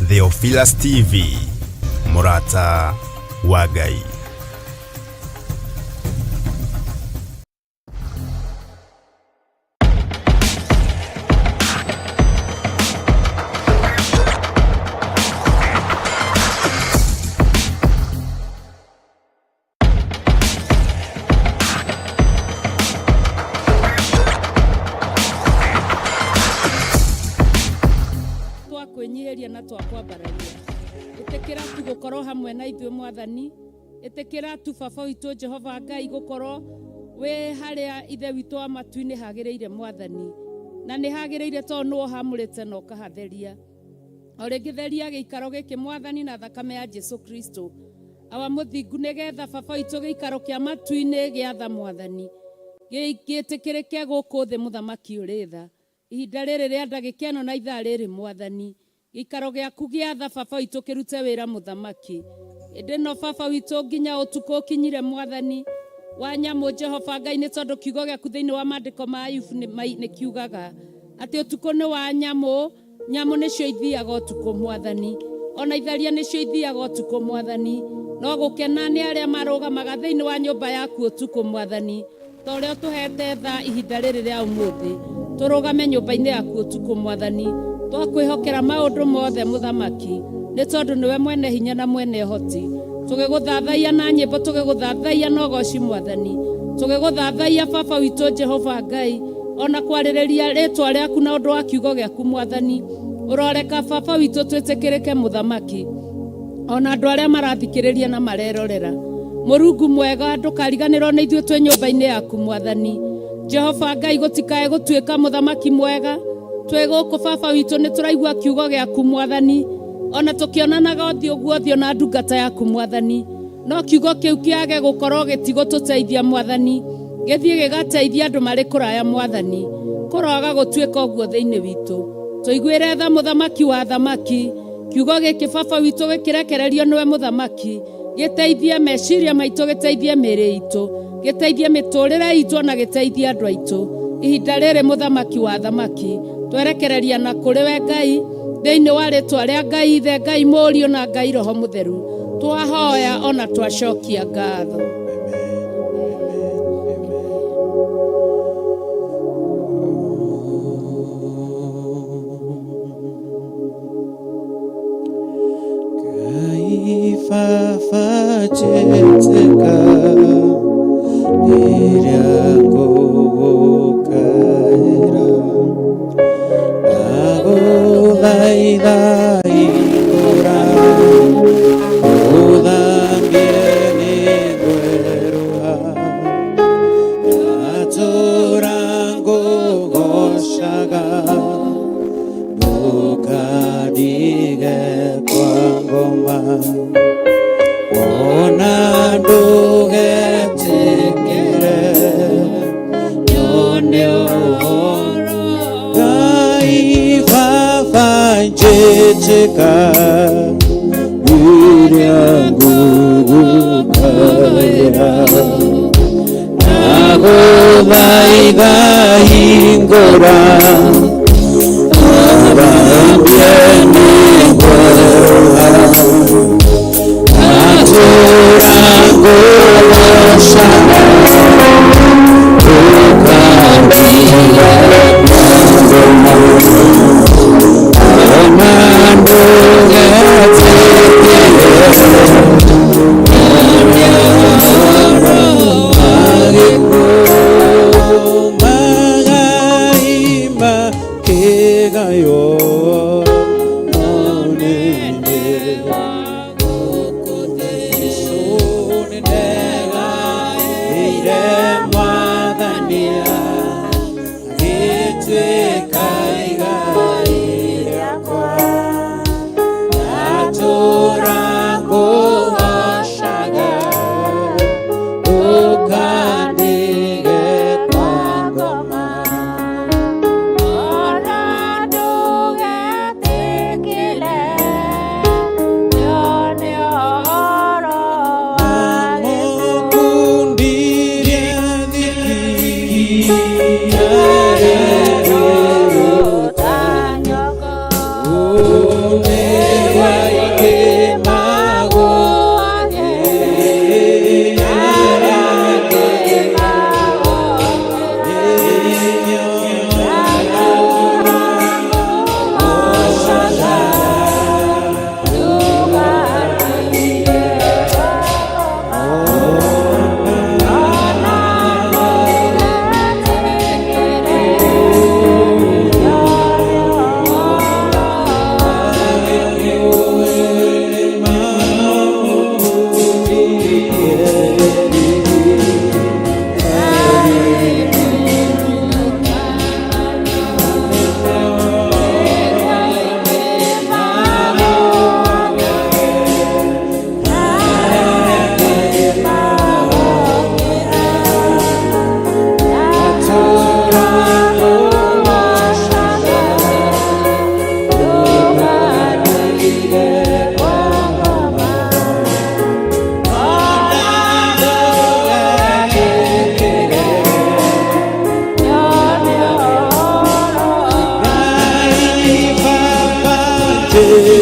Theophilus TV, mũrata wa Ngai. Twakwĩnyihĩria na twakwambararia. Ĩtĩkĩra tu gũkorwo hamwe na ithuĩ Mwathani. Ĩtĩkĩra tu Baba witũ Jehova Ngai gũkorwo wĩ harĩa Ithe witũ wa matu-inĩ hagĩrĩire Mwathani. Na nĩ hagĩrĩire tondũ nĩwe ũhamũrĩte na ũkahatheria. O rĩngĩ theria gĩikaro gĩkĩ Mwathani na thakame ya Jesu Kristo. Awa mũthingu nĩgetha Baba witũ gĩikaro kĩa matu-inĩ gĩa tha Mwathani. Gĩtĩkĩrĩke gũkũ thĩ mũthamaki ũrĩ tha. Ihinda rĩrĩ rĩa ndagĩka ĩno na ithaa rĩrĩ Mwathani. Gĩikaro gĩaku gĩa tha Baba witũ kĩrute wĩra mũthamaki. Ĩndĩ no Baba witũ nginya ũtukũ ũkinyire Mwathani wa nyamũ Jehova Ngai nĩ tondũ kiugo gĩaku thĩinĩ wa maandĩko ma Ayubu nĩ kiugaga atĩ ũtukũ nĩ wa nyamũ. Nyamũ nĩcio ithiaga ũtukũ Mwathani, ona itharia nĩcio ithiaga ũtukũ Mwathani, no gũkena nĩ arĩa marũgamaga thĩinĩ wa nyũmba yaku ũtukũ Mwathani, ta ũrĩa ũtũhete tha ihinda rĩrĩ rĩa ũmũthĩ, tũrũgame nyũmba-inĩ yaku ũtukũ Mwathani, twakwĩhokera maũndũ mothe mũthamaki, nĩ tondũ nĩwe mwene hinya na mwene ũhoti. Tũgĩgũthathaiya na nyĩmbo, tũgĩgũthathaiya na ũgoci Mwathani, tũgĩgũthathaiya Baba witũ Jehova Ngai, ona kwarĩrĩria rĩtwa rĩaku na ũndũ wa kiugo gĩaku Mwathani. Ũroreka Baba witũ twĩtĩkĩrĩke mũthamaki, ona andũ arĩa marathikĩrĩria na marerorera. Mũrungu mwega, ndũkariganĩrwo nĩ ithuĩ twĩ nyũmba-inĩ yaku Mwathani. Jehova Ngai, gũtikae gũtuĩka mũthamaki mwega twĩ gũkũ Baba witũ, nĩ tũraigua kiugo gĩaku Mwathani, ona tũkĩonanaga ũthiũ guo ũthiũ na ndungata yaku Mwathani, no kiugo kĩu kĩage gũkorwo gĩtigũtũteithia Mwathani, gĩthiĩ gĩgateithia andũ marĩ kũraya Mwathani, kũroga gũtuĩka ũguo thĩinĩ witũ. Tũiguĩre tha mũthamaki wa thamaki, kiugo gĩkĩ Baba witũ gĩkĩrekererio nĩwe mũthamaki, gĩteithie meciria maitũ, gĩteithie mĩĩrĩ itũ, gĩteithie mĩtũrĩre itũ, ona gĩteithie andũ aitũ. Ihinda rĩrĩ mũthamaki wa thamaki, twerekereria na kũrĩ we Ngai, thĩinĩ wa rĩtwa rĩa Ngai Ithe, Ngai Mũriũ na Ngai Roho Mũtheru, twahoya ona twacokia ngatho. Ngai Baba njĩtĩka rĩrĩa ngũgũkaĩra, ndagũthaitha hingũra, ũthambie nĩngwerũha, ndatũũra ngũgoocaga, ndũkandige kwa ngoma, ona ndũgetĩkĩre nyone ũhoro. Ngai Baba njĩtĩka rĩrĩa ngũgũkaĩra, ndagũthaitha hingũra, ũthambie nĩngwerũha, ndatũũra ngũgoocaga, ndũkandige kwa ngoma, ona ndũgetĩkĩre nyone ũhoro wa gĩkuũ. Magai makĩgaywo, no nĩ ndĩ wa gũkũ thĩ. Jesũ nĩ ndegaĩirwo. Ngai.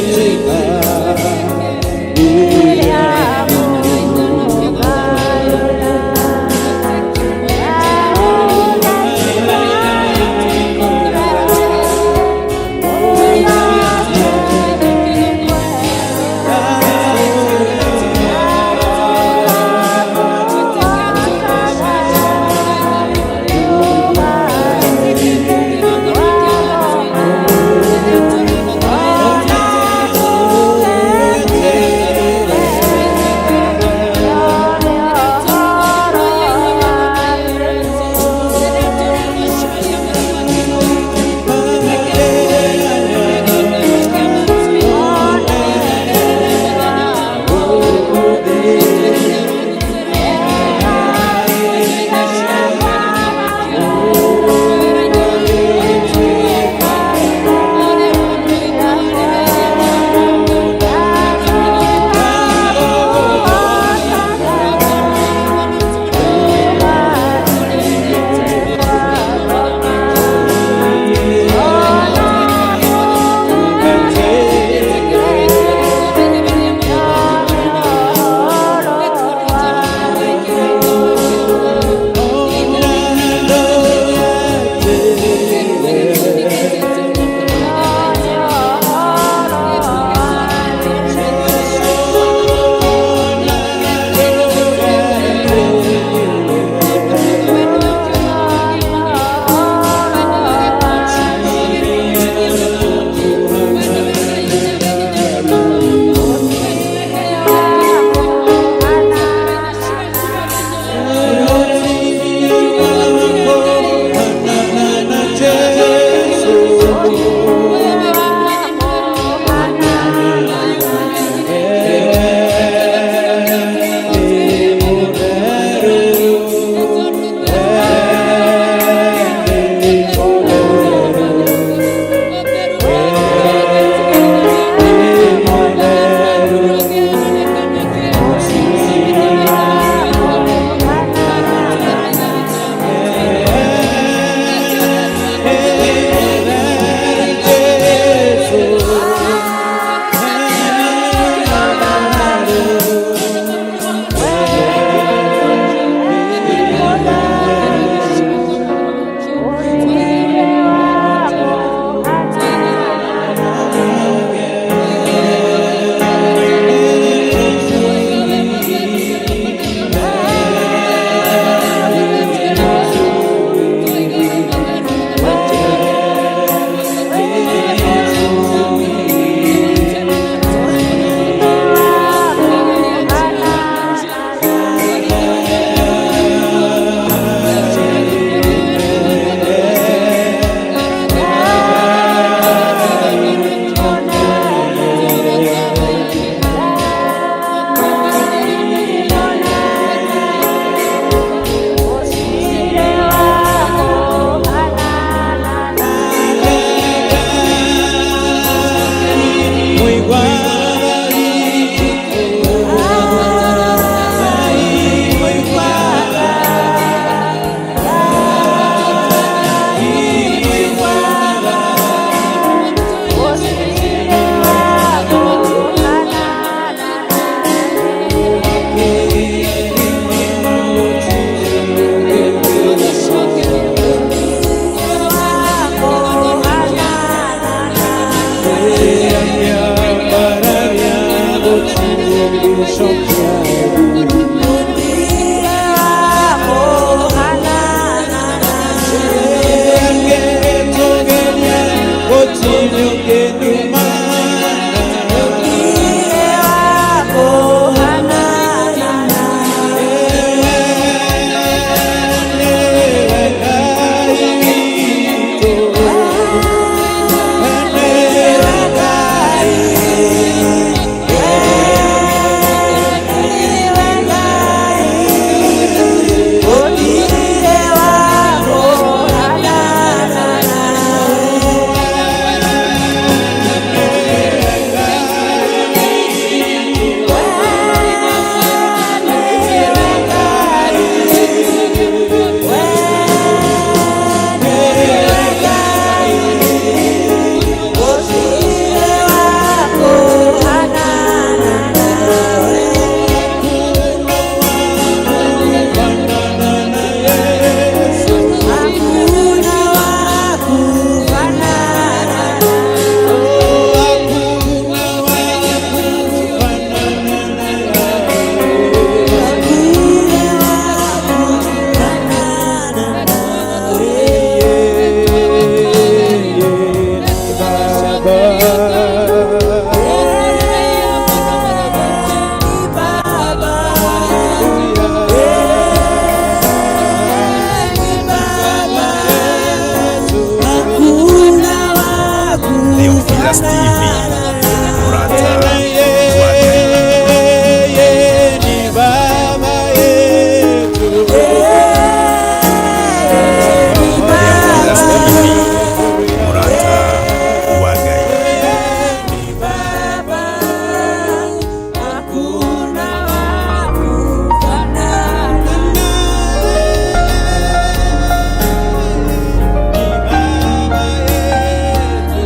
Pillars TV, Murata wa Ngai. Yeye ni baba yetu. Pillars TV, Murata wa Ngai. Hakuna wa kufanana. Baba yetu.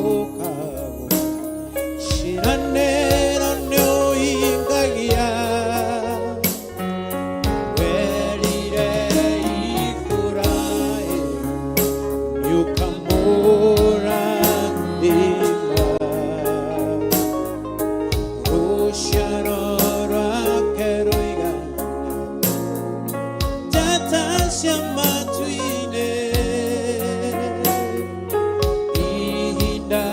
wĩhokagwo, ciĩranĩro nĩũhingagia. Werire Iburahĩmu nĩũkamũrathima, rũciaro rwake rũigana njata cia matu-inĩ. Ihinda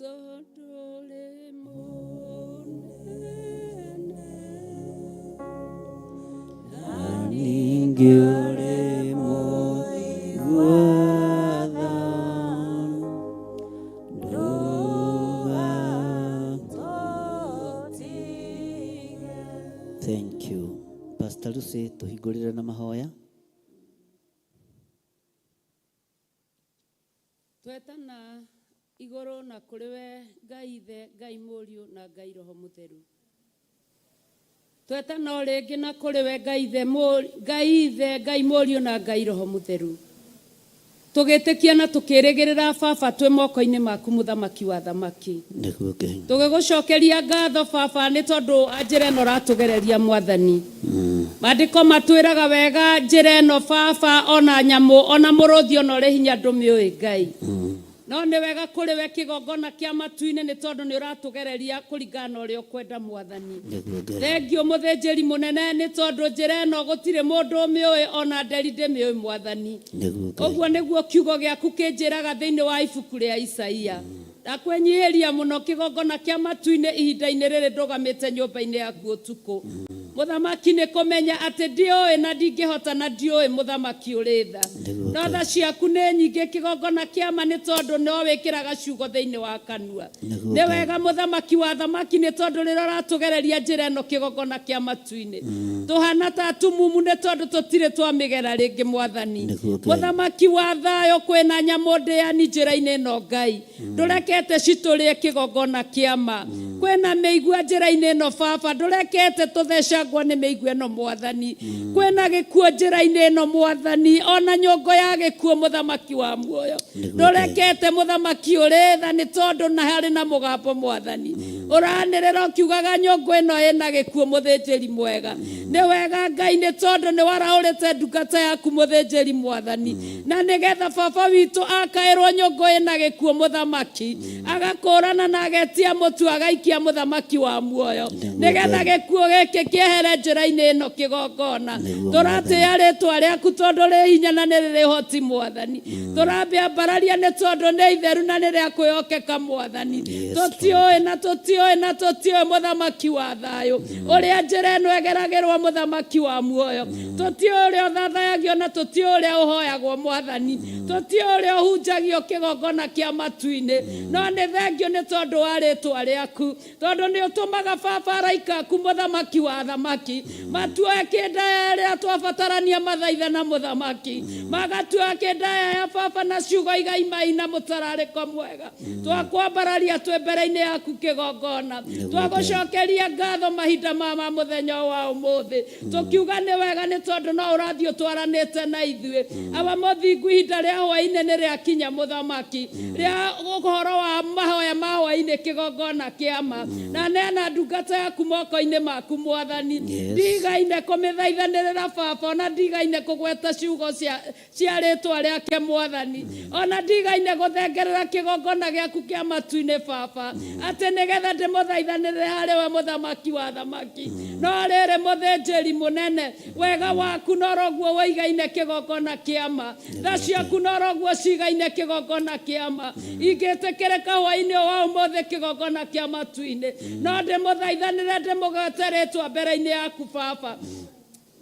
Tondũ ũrĩ mũnene Na ningĩ ũrĩ mũigua tha. Ndũgatũtige. Thank you. Pastor Lucy, tũhingũrĩre na mahoya. Twetana igũrũ na kũrĩ we Ngai Ithe, Ngai Mũriũ na Ngai Roho Mũtheru. Twetana o rĩngĩ na kũrĩ we Ngai Ithe, Ngai Ithe, Ngai Mũriũ na Ngai Roho Mũtheru. Tũgĩtĩkia na tũkĩrĩgĩrĩra baba twĩ moko-inĩ maku mũthamaki wa thamaki. Nĩguo Ngai. Tũgĩgũcokeria ngatho baba nĩ tondũ wa njĩra ĩno ũratũgereria mwathani. Maandĩko matwĩraga wega njĩra ĩno baba ona nyamũ ona mũrũthi ona ũrĩ hinya ndũmĩũĩ Ngai. No nĩ wega kũrĩ we kĩgongona kĩa matu-inĩ nĩ tondũ nĩ ũratũgereria kũringana na ũrĩa ũkwenda mwathani. Nĩguo Ngai. Thengiũ mũthĩnjĩri mũnene nĩ tondũ njĩra ĩno gũtirĩ mũndũ ũmĩũĩ ona nderi ndĩmĩũĩ mwathani. Nĩguo Ngai. Ũguo nĩguo kiugo gĩaku kĩnjĩraga thĩinĩ wa ibuku rĩa Isaia. Ndakwĩnyihĩria mũno kĩgongona kĩa matu-inĩ ihinda-inĩ rĩrĩ ndũgamĩte nyũmba-inĩ yaku ũtukũ. Mũthamaki nĩ kũmenya atĩ ndiũĩ na ndingĩhota na ndiũĩ mũthamaki ũrĩ tha. Nĩguo No Ngai. tha ciaku nĩ nyingĩ kĩgongona kĩa ma nĩ tondũ no wĩkĩraga ciugo thĩinĩ wa kanua. Nĩguo Nĩ Ngai. wega mũthamaki wa thamaki nĩ tondũ rĩrĩa ũratũgereria njĩra ĩno kĩgongona kĩa matu-inĩ. Tũhana ta atumumu nĩ tondũ tũtirĩ twamĩgera rĩngĩ mwathani. Nĩguo Ngai. Mũthamaki wa thayũ kwĩna nyamũ ndĩani njĩra-inĩ ĩno Ngai. Ndũrekete citũrĩe kĩgongona kĩa ma. Kwĩna mĩigua njĩra-inĩ ĩno baba, ndũrekete tũthecangwo nĩ mĩigua ĩno mwathani. Kwĩna gĩkuũ njĩra-inĩ ĩno mwathani, ona nyũngũ ya gĩkuũ mũthamaki wa muoyo. Nĩguo Ngai. Ndũrekete mũthamaki ũrĩ tha nĩ tondũ na harĩ na mũgambo mwathani. Ũranĩrĩra ũkiugaga nyũngũ ĩno ĩna gĩkuũ mũthĩnjĩri mwega. Nĩ wega Ngai nĩ tondũ nĩ waraũrĩte ndungata yaku mũthĩnjĩri mwathani. Na nĩgetha baba witũ akaĩrwo nyũngũ ĩna gĩkuũ mũthamaki. Agakũrana na agetia mũtu agaikia mũthamaki wa muoyo. Nĩguo Nĩgetha Ngai. gĩkuũ gĩkĩ kĩehere njĩra-inĩ ĩno kĩgongona. Nĩguo Tũratĩĩa mwathani. rĩtwa rĩaku tondũ rĩ hinya na nĩ rĩrĩ ũhoti mwathani. Tũrambĩambararia nĩ tondũ nĩ itheru na nĩ rĩa kwĩhokeka mwathani. Yes, Lord. Tũtiũĩ na tũtiũĩ na tũtiũĩ mũthamaki wa thayũ. Ũrĩa njĩra ĩno ĩgeragĩrwo mũthamaki wa muoyo. Tũtiũĩ ũrĩa ũthathayagio na tũtiũĩ ũrĩa ũhoyagwo mwathani. Tũtiũĩ ũrĩa ũhunjagio kĩgongona kĩa matu-inĩ. No nĩ thengio nĩ tondũ wa rĩtwa rĩaku. Tondũ nĩ ũtũmaga baba araika aku mũthamaki wa thamaki. Matuoe kĩndaya ĩrĩa twabatarania mathaitha na mũthamaki. Magatuoya kĩndaya ya baba na ciugo igaimai na mũtararĩko mwega. Twakwambararia twĩ mbere-inĩ yaku kĩgongona. Nĩguo Ngai. Twagũcokeria ngatho mahinda ma mũthenya wa ũmũthĩ. Tũkiuga nĩ wega nĩ tondũ no ũrathiĩ ũtwaranĩte na ithuĩ. Awa mũthingu ihinda rĩa hwaĩ-inĩ nĩ rĩakinya mũthamaki. Rĩa ũhoro wa mahoya ma hwaĩ-inĩ kĩgongona kĩa ma. Na neana ndungata yaku moko-inĩ maku mwathani. Yes. Ndigaine kũmĩthaithanĩrĩra baba ona ndigaine kũgweta ciugo cia rĩtwa rĩake mwathani. Ona ndigaine gũthengerera kĩgongona gĩaku kĩa matu-inĩ baba. Atĩ nĩgetha ndĩmũthaithanĩrĩre harĩ we mũthamaki wa thamaki. No rĩrĩ mũthĩnjĩri mũnene, wega waku noroguo wĩigaine kĩgongona kĩa ma. Tha Nĩguo Ngai. ciaku noroguo cigaine kĩgongona kĩa ma. Ingĩtĩkĩrĩka hwaĩ-inĩ wa ũmũthĩ kĩgongona kĩa matu-inĩ. No ndĩmũthaithanĩre ndĩmũgwete rĩtwa mbere-inĩ yaku baba.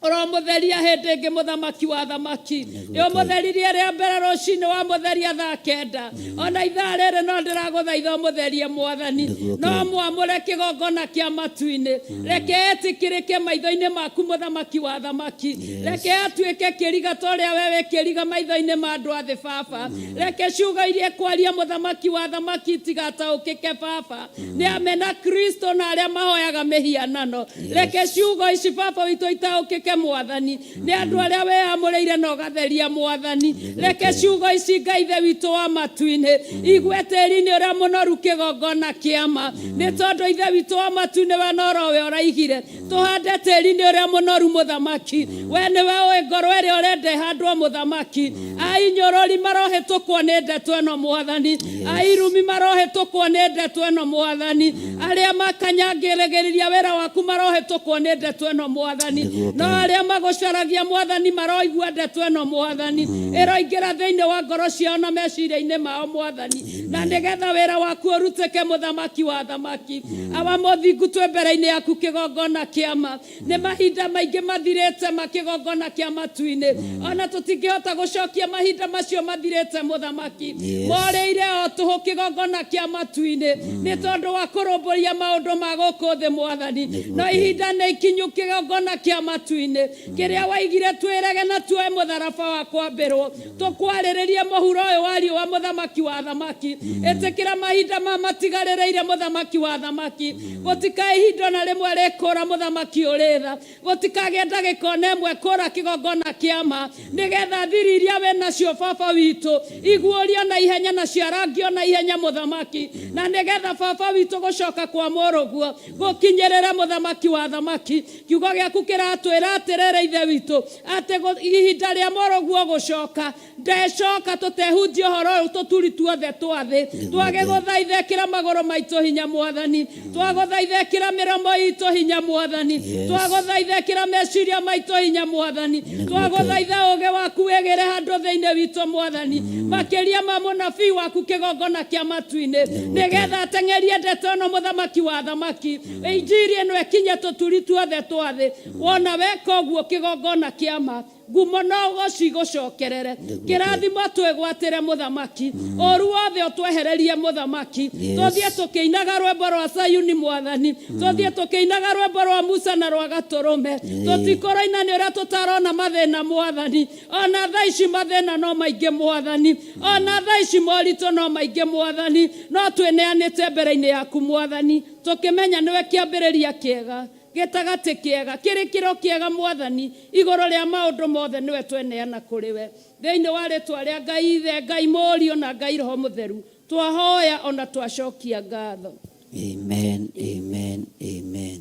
Ũromũtheria hĩndĩ ĩngĩ mũthamaki wa thamaki. Nĩguo Nĩ Ngai. ũmũtheririe rĩa mbere rũcinĩ wamũtheria thaa kenda. Ona ithaa rĩrĩ no ndĩragũthaitha ũmũtherie mwathani. Nĩguo No Ngai. mwamũre kĩgongona kĩa matu-inĩ. Reke etĩkĩrĩke maitho-inĩ maku mũthamaki wa thamaki. Reke Yes. atuĩke kĩriga ta ũrĩa we wĩ kĩriga maitho-inĩ ma andũ a thĩ baba. Reke ciugo iria ekwaria mũthamaki wa thamaki itigataũkĩke baba. Nĩ amena Kristo na arĩa mahoyaga mĩhianano. Reke Yes. ciugo ici baba witũ itaũkĩke mwathani. Nĩ andũ arĩa wĩyamũrĩire na ũgatheria mwathani. Nĩguo Reke Ngai. ciugo ici Ngai Ithe witũ wa matu-inĩ igue tĩri-inĩ ũrĩa mũnoru kĩgongona kĩa ma. Nĩ tondũ Ithe witũ wa matu-inĩ we norowe ũraigire. Tũhande tĩri-inĩ ũrĩa mũnoru mũthamaki. We nĩwe ũĩ ngoro ĩrĩa ũrenda ĩhandwo mũthamaki. Ainyũrũri marohĩtũkwo nĩ ndeto ĩno mwathani. Yes. Airumi marohĩtũkwo nĩ ndeto ĩno mwathani. Arĩa makanyangĩrĩgĩrĩria wĩra waku marohĩtũkwo nĩ ndeto ĩno mwathani. Nĩguo No Ngai. Arĩa magũcaragia Mwathani maroigua ndeto ĩno Mwathani, ĩroingĩra thĩinĩ wa ngoro ciao na meciria-inĩ mao Mwathani, na nĩgetha wĩra waku ũrutĩke Mũthamaki wa thamaki. Awa mũthingu, twĩ mbere-inĩ yaku kĩgongona kĩama. Nĩ mahinda maingĩ mathirĩte ma kĩgongona kĩa matu-inĩ, ona tũtingĩhota gũcokia mahinda macio mathirĩte Mũthamaki. Morĩire o tũhũ kĩgongona kĩa matu-inĩ nĩ tondũ wa kũrũmbũiya maũndũ ma gũkũ thĩ Mwathani. No ihinda nĩ ikinyu kĩgongona kĩa matu-inĩ kĩrĩa waigire twĩrege na tuoe mũtharaba wa kwambĩrwo tũkwarĩrĩrie mũhuro ũyũ wa riũa Mũthamaki wa thamaki. Ĩtĩkĩra mahinda ma matigarĩrĩire Mũthamaki wa thamaki. Gũtikae ihinda ona rĩmwe rĩkũra Mũthamaki ũrĩ tha, gũtikagĩe ndagĩka ona ĩmwe kũra kĩgongona kĩama, nĩgetha thiri iria wĩ nacio baba witũ iguũrio na ihenya na ciarangio na ihenya Mũthamaki, na nĩgetha baba witũ gũcoka kwa mũrũguo gũkinyĩrĩre Mũthamaki wa thamaki. Kiugo gĩaku kĩratwĩra atĩrĩrĩ Ithe witũ, atĩ ihinda rĩa mũrũguo gũcoka ndecoka tũtehunjia ũhoro ũyũ tũturi tuothe twa thĩ. Twagĩgũthaitha ĩkĩra magũrũ maitũ hinya Mwathani, twagũthaitha ĩkĩra mĩromo itũ hinya Mwathani, twagũthaitha ĩkĩra meciria maitũ hinya Mwathani, twagũthaitha ũũgĩ waku wĩgĩre handũ thĩinĩ witũ Mwathani, makĩria ma mũnabii waku kĩgongona kĩa matu-inĩ, nĩgetha ateng'erie ndeto ĩno Mũthamaki wa thamaki, injiri ĩno ĩkinye tũturi tuothe twa thĩ. Wona weka ũguo kĩgongona kĩama ngumo no gũcigũcokerere, kĩrathimo twĩgwatĩre Mũthamaki, ũru wothe ũtwehererie Mũthamaki. Tũthiĩ tũkĩinaga rwĩmbo rwa Sayuni Mwathani, tũthiĩ tũkĩinaga rwĩmbo rwa Musa na rwa Gatũrũme. Tũtikũroina nĩ ũrĩa tũtarona mathĩna Mwathani, ona thaa ici mathĩna no maingĩ Mwathani, ona thaa ici moritũ no maingĩ Mwathani, no twĩneanĩte mbere-inĩ yaku Mwathani, tũkĩmenya nĩwe kĩambĩrĩria kĩega, gĩtagatĩ kĩega, kĩrĩkĩro kĩega Mwathani, igũrũ rĩa maũndũ mothe nĩwe tweneana kũrĩ we. Thĩinĩ wa rĩtwa rĩa Ngai Ithe, Ngai Mũriũ na Ngai Roho Mũtheru, twahoya ona twacokia ngatho. Amen, amen, amen.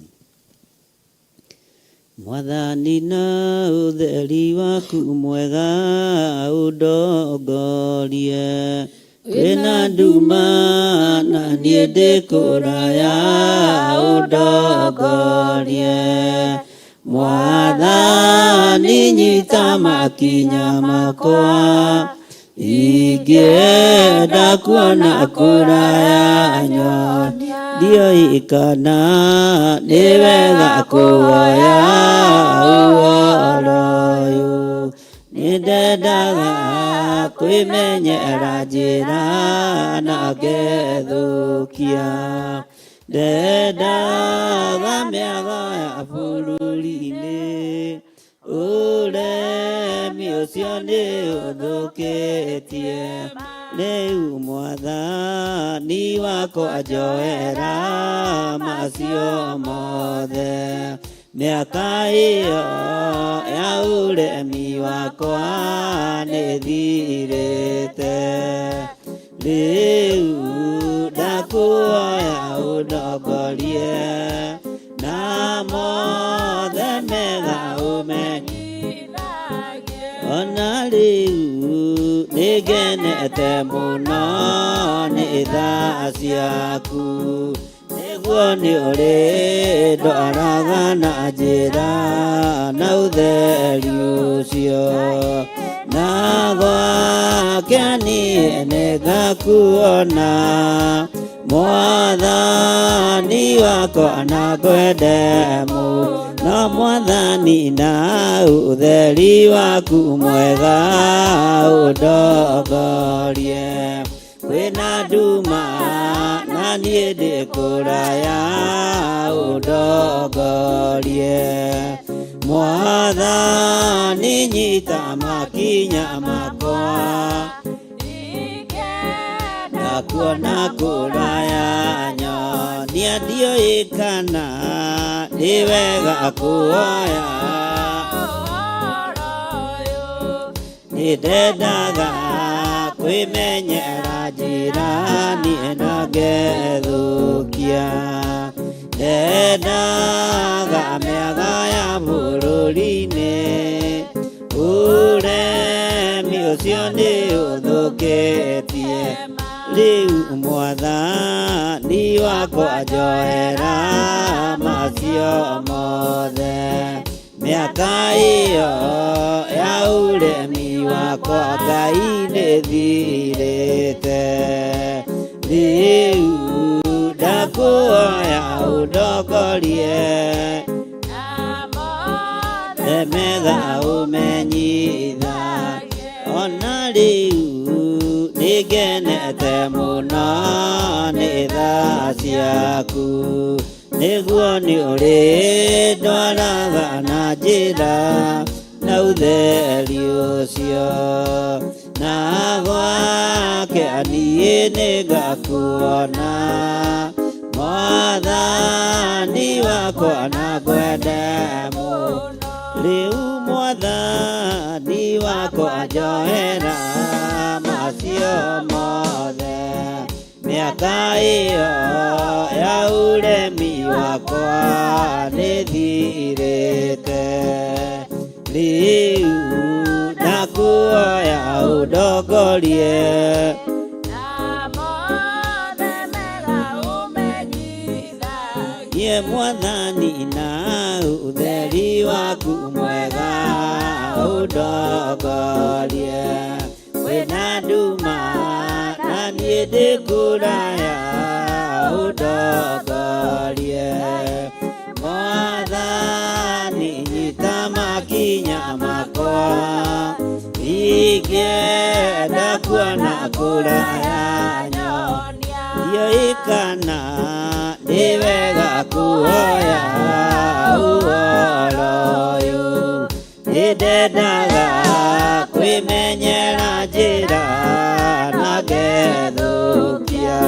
Mwathani na ũtheri waku mwega ũndongorie, kwĩna nduma na niĩ ndĩ kũraya ũndongorie. Mwathani nyita makinya makwa, ingĩenda kuona kũraya nyonia, ndiũĩ kana nĩ wega kuoya ũhoro ũyũ. Nĩndendaga kwĩmenyera njĩra na ngethũkia, ndendaga mĩago ya bũrũri-inĩ, ũremi ũcio nĩ ũthũkĩtie. Rĩu Mwathani wakwa njoera macio mothe, mĩaka ĩyo ya ũremi wakwa nĩ thirĩte. Rĩu ndakuoya ũndongorie, na mothe mega ũmenyithagie. Ona rĩu nĩngenete mũno nĩ tha ciaku, nĩguo nĩ ũrĩ ndwaraga na njĩra na ũtheri ũcio, na gwake niĩ nĩngakuona Mwathani wakwa na ngwende mũno. Mwathani na ũtheri waku mwega ũndongorie, kwĩna nduma na niĩ ndĩ kũraya ũndongorie. Mwathani nyita makinya makwa, ndakuona kũraya nyonia, ndiũĩ kana nĩ wega kuoya. Nĩndendaga kwĩmenyera njĩra niĩ na ngethũkia, ndendaga mĩaga ya bũrũri-inĩ, ũremi ũcio nĩ ũthũkĩtie. Rĩu Mwathani wakwa njoera macio mothe. Mĩaka ĩyo ya ũremi wakwa Ngai nĩ thirĩte. Rĩu ndakuoya ũndongorie Emetha ũmenyitha ona rĩu nĩngenete mũno nĩ tha ciaku nĩguo nĩ ũrĩndwaraga na njĩra na ũtheri ũcio na gwake niĩ nĩngakuona Mwathani wakwa na ngwende mũno rĩu Mwathani wakwa njohera macio mothe mĩaka ĩyo ya ũremi wakwa nĩthirĩte rĩu ndakuoya ũndongorie Ye Mwathani na ũtheri waku mwega ũndongorie wĩna nduma na niĩ ndĩ kũraya ũndongorie Mwathani nyita makinya makwa ingĩenda kuona kũraya ndiũĩ kana nĩ wega kuoya ũhoro ũyũ nĩndendaga kwĩmenyera njĩra na ngethũkia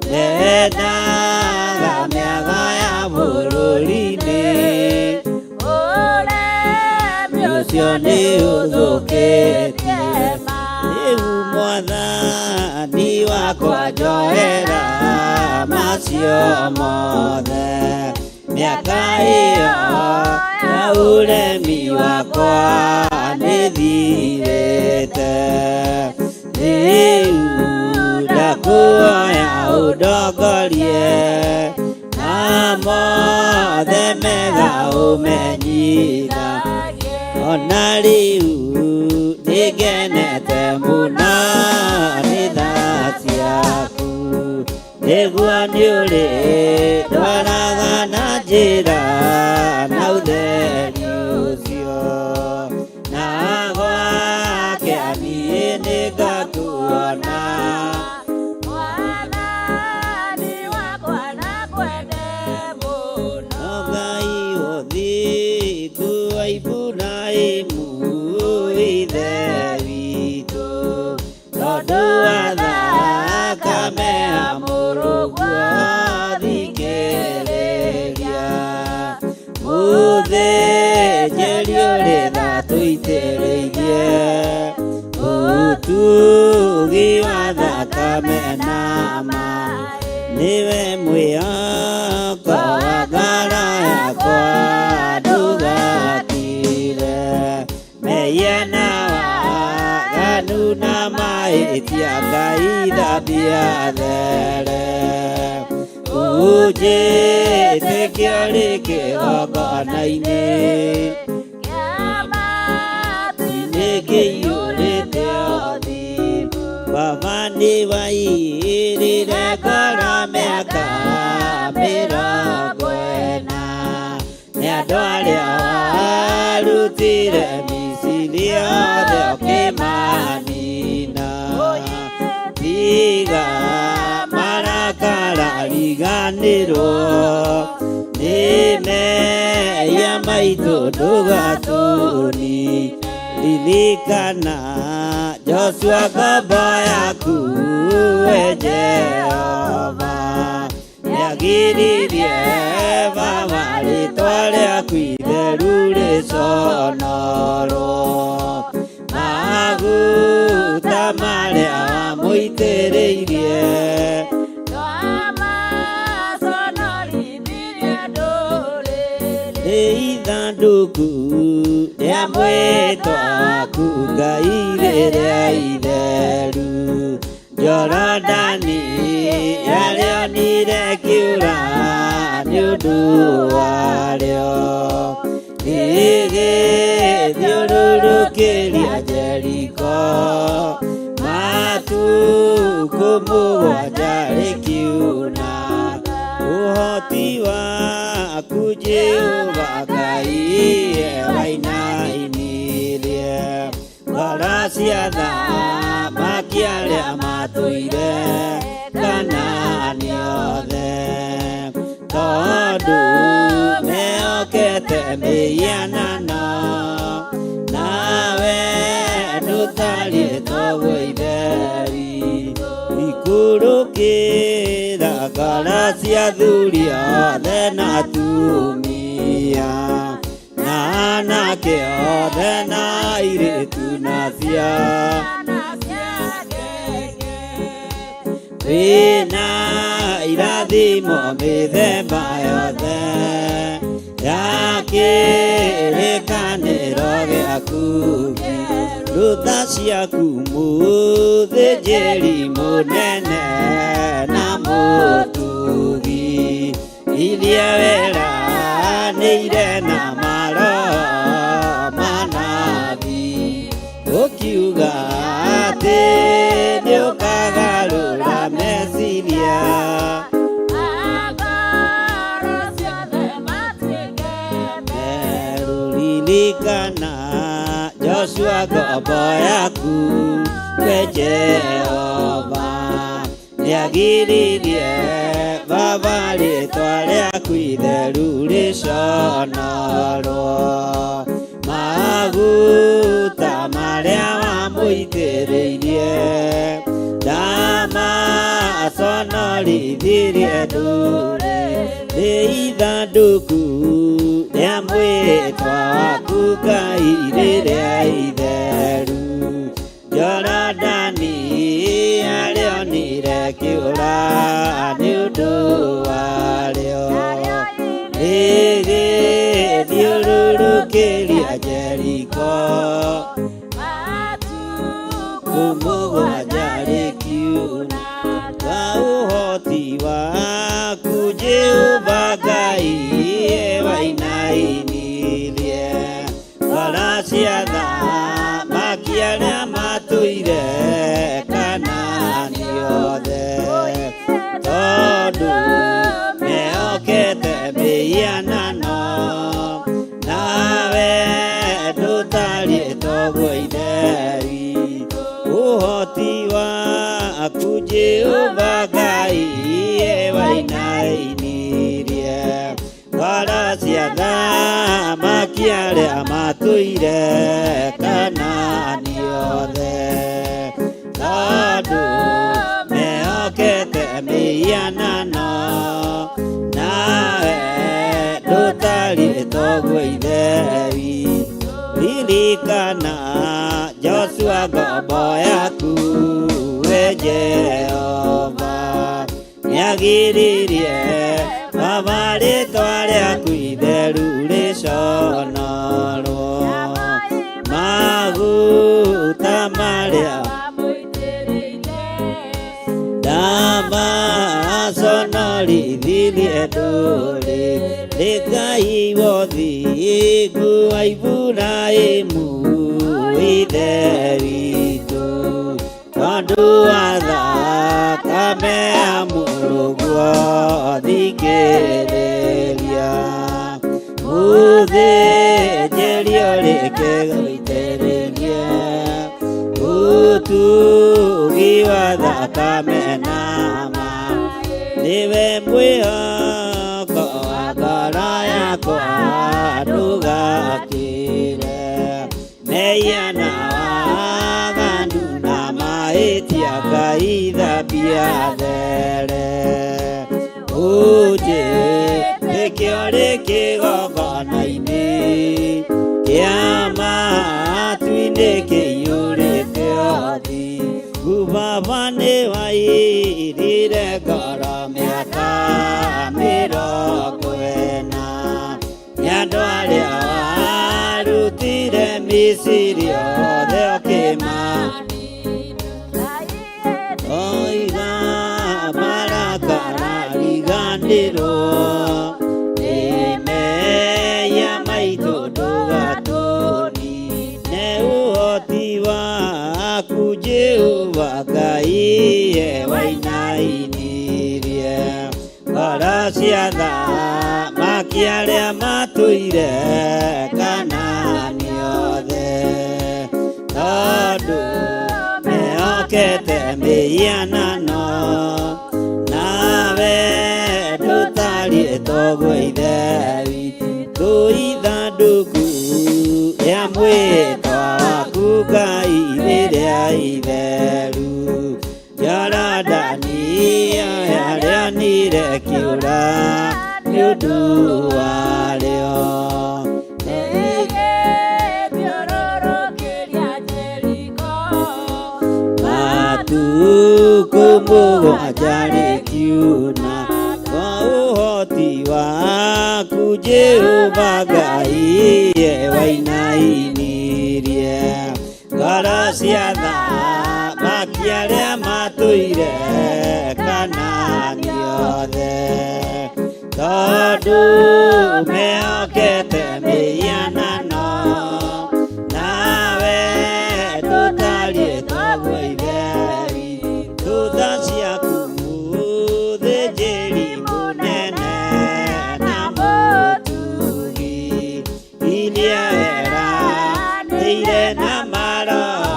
ndendaga mĩaga ya bũrũri-inĩ ũcio nĩ ũthũkĩtie rĩu Mwathani wakwa njohera macio mothe mĩaka ĩyo ya ũremi wakwa nĩthirĩte rĩu ndakuoya ũndongorie na mothe mega ũmenyitha ona rĩu nĩngenete mũno nĩ tha ciaku nĩguo nĩũrĩndwaraga na njĩra na ũtheri ũcio na gwake niĩ nĩngakuona No Ngai ũthingu wa Iburahĩmu ithe witũ tondũ wa thakame ya mũrũguo thikĩrĩria mũthĩnjĩri ũrĩ tha tũitĩrĩirie ũtugi wa thakame na nĩwe mwĩhoko wa ngoro yakwa ndũgakire mehia na waganu na mahĩtia Ngai thambia there ũnjĩtĩkio rĩ kĩgongona-inĩ nĩkĩiyũrĩte ũthingu Baba nĩwaiyĩrĩre ngoro mĩaka mĩrongo ĩna nĩ andũ arĩa warutire Misiri othe ũkĩmanina tiga marakara riganĩrwo nĩ mehia maitũ ndũgatũni ririkana Joshua ngombo yaku we Jehova nĩagiririe Baba rĩtwa rĩaku itheru rĩconorwo maguta marĩa wamũitĩrĩirie nĩ ithandũkũ rĩa mwĩtwa waku Ngai rĩrĩa itheru Jorodani yarĩonire kĩũra nĩ ũndũ warĩo. Rĩgĩthiũrũrũkĩria Jeriko matukũ mũgwanja rĩkiuna. Ũhoti waku Jehova Ngai wainainirie ngoro cia athamaki arĩa matũire Kanaani othe, tondũ mehokete mĩhianano, nawe ndũtariĩ toguo itheri. Ikũrũkĩra ngoro cia athuri othe na atumia, na anake othe na airĩtu na ciana. Wĩna irathimo mĩthemba yothe ya kĩrĩkanĩro gĩaku, rũtha ciaku mũthĩnjĩri mũnene na mũtugi, iria weranĩire na maroho manabii, ũkiuga atĩ nĩũkagarũra meciria. Meruririkana Joshua ngombo yaku, we Jehova nĩagiririe Baba rĩtwa rĩaku itheru rĩconorwo. Maguta marĩa wamũitĩrĩirie ndamaconorithirie ndũrĩrĩ. Nĩ ithandũku rĩa mwĩtwa waku Ngai rĩrĩa itheru, Jorodani arĩonire kĩũra nĩ ũndũ warĩo, rĩgĩthiũrũrũkĩria Jeriko mũgwanja rĩkiuna. Wa ũhoti waku Jehova Ngai wainainirie ngoro cia athamaki arĩa matũire Kanaani othe, tondũ mehokete mĩhianano, nawe ndũtariĩ toguo itheri. Ũhoti waku Jehova Ngai wainainirie ngoro cia athamaki arĩa matũire Kanaani othe, tondũ mehokete mĩhianano, nawe ndũtariĩ toguo itheri. Ririkana Joshua ngombo yaku, we Jehova nĩagiririe Baba rĩtwa rĩaku itheru rĩconorwo. Maguta marĩa ndamaconorithirie ndũrĩrĩ. Ngai wothingu wa Iburahĩmu ithe witũ, tondũ wa thakame ya mũrũguo thikĩrĩria mũthĩnjĩri ũrĩke gũitĩrĩria ũtugi wa thakame nama. Nĩwe mwĩhoko wa ngoro yakwa, ndũgakĩre mehia na waganu na mahĩtia, Ngai thambia there. Ũnjĩtĩkio rĩ kĩgongona-inĩ kĩa matu-inĩ kĩiyũrĩte ũthingu. Baba nĩwairire ngoro mĩaka 40, nĩ andũ arĩa warutire Misiri othe ũkĩma oiga marakara riganĩrwo nĩ mehia maitũ ndũgatũ. Jehova Ngai ye wainainirie ngoro cia thamaki arĩa matũire Kanaani othe tondũ mehokete mĩhianano nawe ndũtariĩ toguo Ithe witũ ithandũkũ rĩa mwĩtwa waku Ngai rĩrĩa itheru Jorodani yarĩanire kĩũra nĩ ũndũ warĩo. Matukũ mũgwanja rĩkiuna kwa ũhoti waku Jehova Ngai ye wainainirie ngoro cia thamaki arĩa matũire Kanaani othe tondũ mehokete mĩhianano nawe ndũtariĩ toguo Ithe witũ tha ciaku mũthĩnjĩri mũnene na mũtugi iria eranĩire na maroho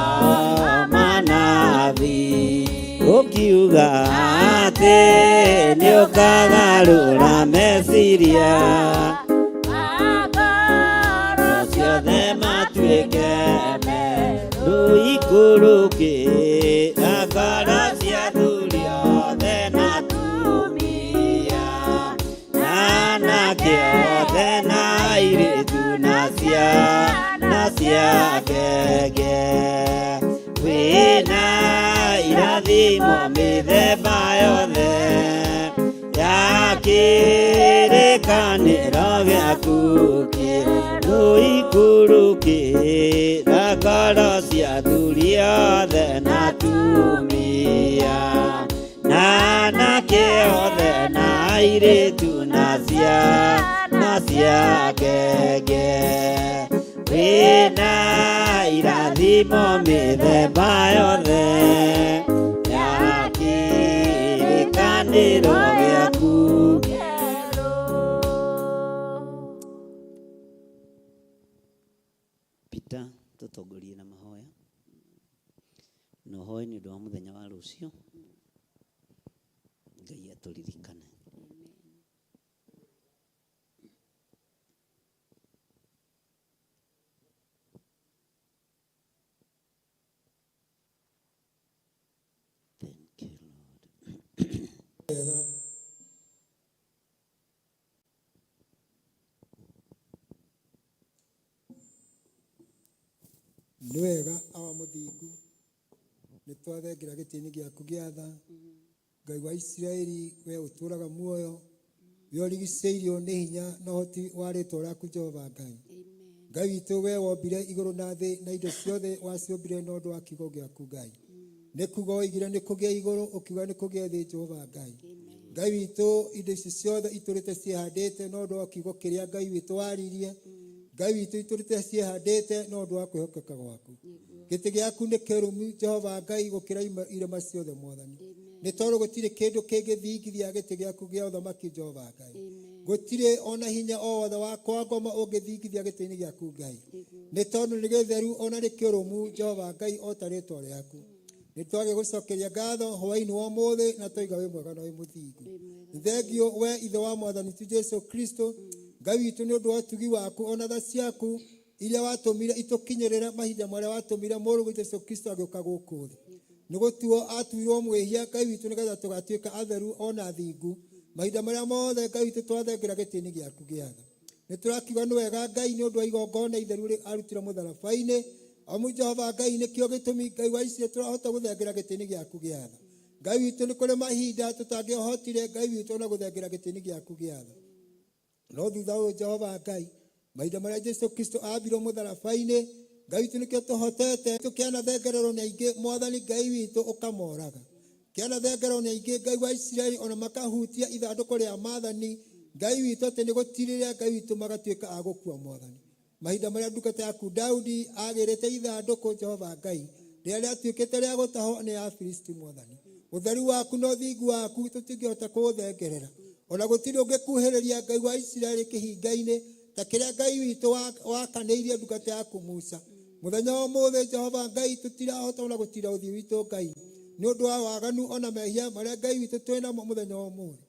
manabii ũkiuga atĩ nĩũkagarũra meciria ciothe matuĩke merũ ikũrũkĩra ngoro cia athuri othe na atumia na anake othe na airĩtu na ciana cia ngenge wĩna irathimo mĩthemba yothe ya kĩrĩkanĩro gĩaku kĩerũ ikũrũkĩra ngoro cia athuri othe na atumia na anake othe na airĩtu na ciana cia ngenge wĩna irathimo mĩthemba yothe ya kĩrĩkanĩro gĩaku. Peter tũtongorie na mahoya na ũhoe nĩ ũndũ wa mũthenya wa rũciũ Ngai atũririkane. Thank you, Lord. Nĩ wega awa mũthingu nĩ twathengera gĩtĩ-inĩ gĩaku gĩa tha Ngai wa Isiraeli we ũtũũraga muoyo we ũrigicĩirio nĩ hinya na ũhoti wa rĩtwa rĩaku Jehova Ngai. Ngai witũ we wombire igũrũ na thĩ na indo ciothe waciũmbire na ũndũ wa kiugo gĩaku Ngai. Nĩ kuga oigire nĩ kũgĩe igũrũ ũkiuga nĩ kũgĩe thĩ Jehova Ngai. Ngai witũ indo ici ciothe itũrĩte ciĩhandĩte na ũndũ wa kiugo kĩrĩa Ngai witũ waririe. Ngai witũ itũrĩte ciĩhandĩte na ũndũ wa kwĩhokeka gwaku. Gĩtĩ gĩaku nĩ kĩrũmu Jehova Ngai gũkĩra irĩma ciothe Mwathani. Nĩ tondũ gũtirĩ kĩndũ kĩngĩthingithia gĩtĩ gĩaku gĩa ũthamaki Jehova Ngai. Gũtirĩ ona hinya o wothe wa kwa ngoma ũngĩthingithia gĩtĩ-inĩ gĩaku Ngai. Nĩ tondũ nĩ gĩtheru ona nĩ kĩrũmu Jehova Ngai o ta rĩtwa rĩaku. Nĩ twagĩgũcokeria ngatho hwaĩ-inĩ wa ũmũthĩ na twaiga wĩ mwega na wĩ mũthingu. Nĩ thengio we Ithe wa Mwathani witũ Jesu Kristo Ngai witũ nĩ ũndũ wa ũtugi waku ona tha ciaku iria watũmire itũkinyĩrĩre mahinda marĩa watũmire mũrũguo Jesu Kristo agĩũka gũkũ thĩ. Nĩ gũtuo atuirwo mwĩhia Ngai witũ nĩgetha tũgatuĩka atheru ona athingu mahinda marĩa mothe Ngai witũ twathengera gĩtĩ-inĩ gĩaku gĩa tha. Nĩ tũrakiuga nĩ wega Ngai nĩ ũndũ wa igongona itheru arutire mũtharaba-inĩ. Amu Jehova Ngai nĩkĩo gĩtũmi Ngai wa Isiraeli tũrahota gũthengera gĩtĩ-inĩ gĩaku gĩa tha. Ngai witũ nĩ kũrĩ mahinda tũtangĩhotire Ngai witũ ona gũthengera gĩtĩ-inĩ gĩaku gĩa tha. No thutha ũyũ Jehova Ngai mahinda marĩa Jesu Kristo ambirwo mũtharaba-inĩ Ngai witũ nĩkĩo tũhotete tũkĩanathengererwo nĩ aingĩ Mwathani Ngai witũ ũkamoraga. Kĩanathengererwo nĩ aingĩ Ngai wa Isiraeli ona makahutia ithandũkũ rĩa maathani Ngai witũ atĩ nĩ gũtirĩrĩa Ngai witũ magatuĩka a gũkua Mwathani. Mahinda marĩa ndungata yaku Daudi agĩrĩte ithandũkũ Jehova Ngai Rĩrĩa rĩatuĩkĩte rĩa gũtahwo nĩ Afilisti mwathani. Ũtheru waku na ũthingu waku tũtingĩhota kũũthengerera. Ona gũtirĩ ũngĩkuhĩrĩria Ngai wa Isiraeli kĩhinga-inĩ ta kĩrĩa Ngai witũ wakanĩirie ndungata yaku Musa. Mũthenya wa ũmũthĩ Jehova Ngai tũtirahota ona gũtira ũthiũ witũ Ngai nĩ ũndũ wa waganu ona mehia marĩa Ngai witũ twĩ namo mũthenya wa ũmũthĩ.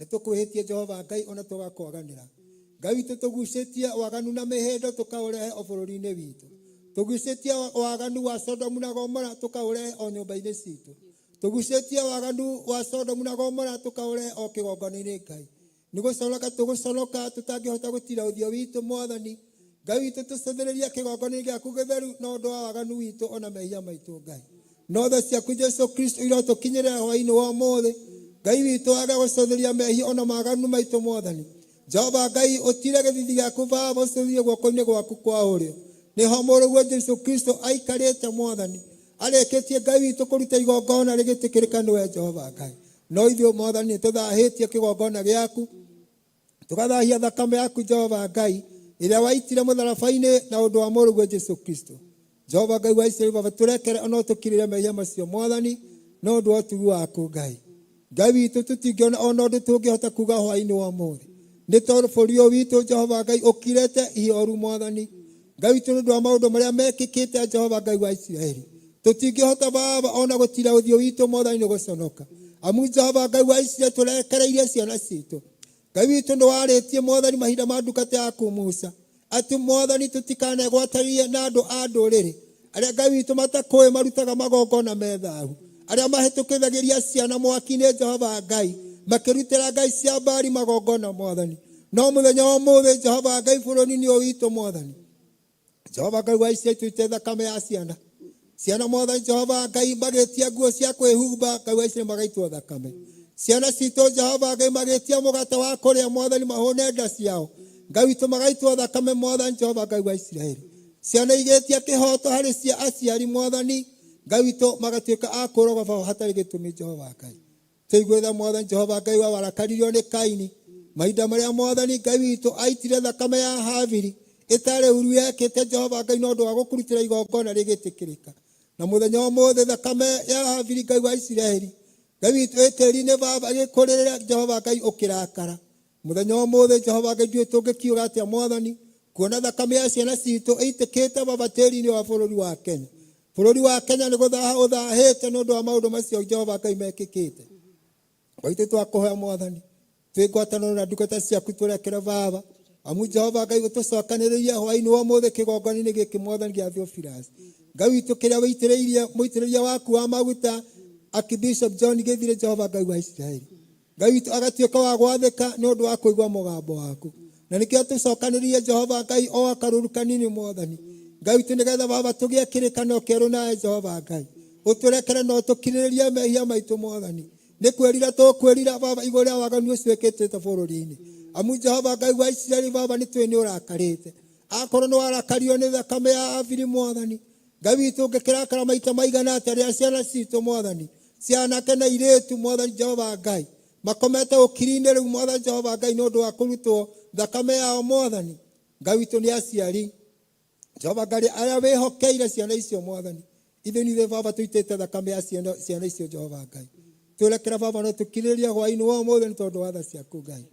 Nĩ tũkwĩhĩtie Jehova Ngai ona tũgakwaganĩra. Ngai witũ tũgucĩtie waganu na mĩhĩndo tũkaũrehe o bũrũri-inĩ witũ. Tũgucĩtie waganu wa Sodomu na Gomora tũkaũrehe o nyũmba-inĩ citũ. Tũgucĩtie waganu wa Sodomu na Gomora tũkaũrehe o kĩgongona-inĩ Ngai. Nĩ gũconoka tũgũconoka tũtangĩhota gũtira ũthiũ witũ mwathani. Ngai witũ tũcũthĩrĩrie kĩgongona-inĩ gĩaku gĩtheru na ũndũ wa waganu witũ ona mehia maitũ Ngai. No tha ciaku Jesu Kristo irotũkinyĩrĩra hwaĩ-inĩ wa ũmũthĩ. Ngai witũ age gũcũthĩrĩria mehia ona maganu maitũ mwathani. Jehova Ngai ũtire gĩthithi gĩaku baba ũcũthĩrĩrie guoko-inĩ gwaku kwa ũrĩo. Nĩho mũrũguo Jesu Kristo aikarĩte mwathani. Arĩkĩtie Ngai witũ kũruta igongona rĩgĩtĩkĩrĩka nĩwe Jehova Ngai. No ithuĩ mwathani nĩtũthahĩtie kĩgongona gĩaku. Tũgathahia thakame yaku Jehova Ngai ĩrĩa waitire mũtharaba-inĩ na ũndũ wa mũrũguo Jesu Kristo. Jehova Ngai wa Isiraeli baba tũrekere ona ũtũkirĩre mehia macio mwathani na ũndũ wa ũtugi waku Ngai. Ngai witũ tũtingĩona ona ũndũ tũngĩhota kuga hwaĩ-inĩ wa ũmũthĩ. Nĩ tondũ bũrũri ũyũ witũ Jehova Ngai ũkirĩte ihoru mwathani. Ngai witũ nĩ ũndũ wa maũndũ marĩa mekĩkĩte Jehova Ngai wa Isiraeli. Tũtingĩhota baba ona gũtira ũthiũ witũ mwathani nĩ gũconoka. Amu Jehova Ngai wa Isiraeli tũrekereirie ciana citũ. Ngai witũ nĩ warĩtie mwathani mahinda ma ndungata yaku Musa. Atĩ mwathani tũtikanegwatanie na andũ a ndũrĩrĩ arĩa Ngai witũ matakũĩ marutaga magongona me thahu arĩa mahĩtũkithagĩria ciana mwaki-inĩ Jehova Ngai makĩrutĩra ngai cia Baali magongona mwathani. No mũthenya wa ũmũthĩ Jehova Ngai bũrũri-inĩ ũyũ witũ mwathani Jehova Ngai wa Isiraeli tũite thakame ya ciana. Ciana mwathani Jehova Ngai magĩtia nguo cia kwĩhumba Ngai wa Isiraeli magaitwo thakame. Ciana citũ Jehova Ngai magĩtia mũgate wa kũrĩa mwathani mahũne nda ciao. Ngai witũ magaitwo thakame mwathani Jehova Ngai wa Isiraeli. Ciana igĩtia kĩhoto harĩ cia aciari mwathani Ngai witũ magatuĩka a kũrogwo baba hatarĩ gĩtũmi Jehova Ngai. Tũiguĩra mwathani Jehova Ngai wa warakaririo nĩ Kaini. Mahinda marĩa mwathani Ngai witũ aitire thakame ya Habili ĩtarĩ ũru yekĩte Jehova Ngai na ũndũ wa gũkũrutĩra igongona rĩgĩtĩkĩrĩka. Na mũthenya wa ũmũthĩ thakame ya Habili Ngai wa Isiraeli Ngai witũ ĩ tĩri-inĩ baba ĩgĩkũrĩrĩra Jehova Ngai ũkĩrakara. Mũthenya wa ũmũthĩ Jehova Ngai ndiũĩ tũngĩkiuga atĩa mwathani kuona thakame ya ciana citũ ĩitĩkĩte baba tĩri-inĩ wa bũrũri wa Kenya. Bũrũri wa Kenya nĩ gũthaha ũthahĩte nĩ ũndũ wa maũndũ macio Jehova Ngai mekĩkĩte. Ngai twakũhoya mwathani twĩ ngwatanĩro na ndungata ciaku tũrekere baba amu Jehova Ngai ũtũcokanĩrĩrie hwaĩ-inĩ wa ũmũthĩ kĩgongona-inĩ gĩkĩ mwathani gĩa Theophilus. Ngai witũ kĩrĩa wĩitĩrĩirie mũitĩrĩria waku wa maguta Archbishop John Gĩthire Jehova Ngai wa Isiraeli. Ngai witũ agatuĩka wa gwathĩka nĩ ũndũ wa kũigua mũgambo waku. Na nĩkĩo tũcokanĩrĩrie Jehova Ngai o akarũru kanini mwathani. Ngai witũ nĩgetha baba tũgĩe kĩrĩkanĩro kĩerũ nawe Jehova Ngai. Ũtũrekere na ũtũkirĩrĩrie mehia maitũ mwathani. Nĩ kwĩrira tũkwĩrira baba igũrũ rĩa waganu ũcio wĩkĩtĩte bũrũri-inĩ. Amu Jehova Ngai wa Isiraeli baba nĩ tũĩ nĩ ũrakarĩte. Akorwo nĩ warakario nĩ thakame ya Habili mwathani. Ngai witũ ũngĩkĩrakara maita maigana atĩa rĩrĩa ciana citũ mwathani cianake na irĩtu mwathani Jehova Ngai makomete ũkiri-inĩ rĩu mwathani Jehova Ngai nĩ ũndũ wa kũrutwo thakame yao mwathani. Ngai witũ nĩ aciari Jehova Ngai arĩa wĩhokeire ciana icio mwathani ithuĩ nĩ ithuĩ baba tũitĩte thakame ya ciana icio Jehova Ngai. Tũrekere baba no tũkirĩrĩrie hwaĩ-inĩ wa ũmũthĩ nĩ tondũ wa tha ciaku Ngai.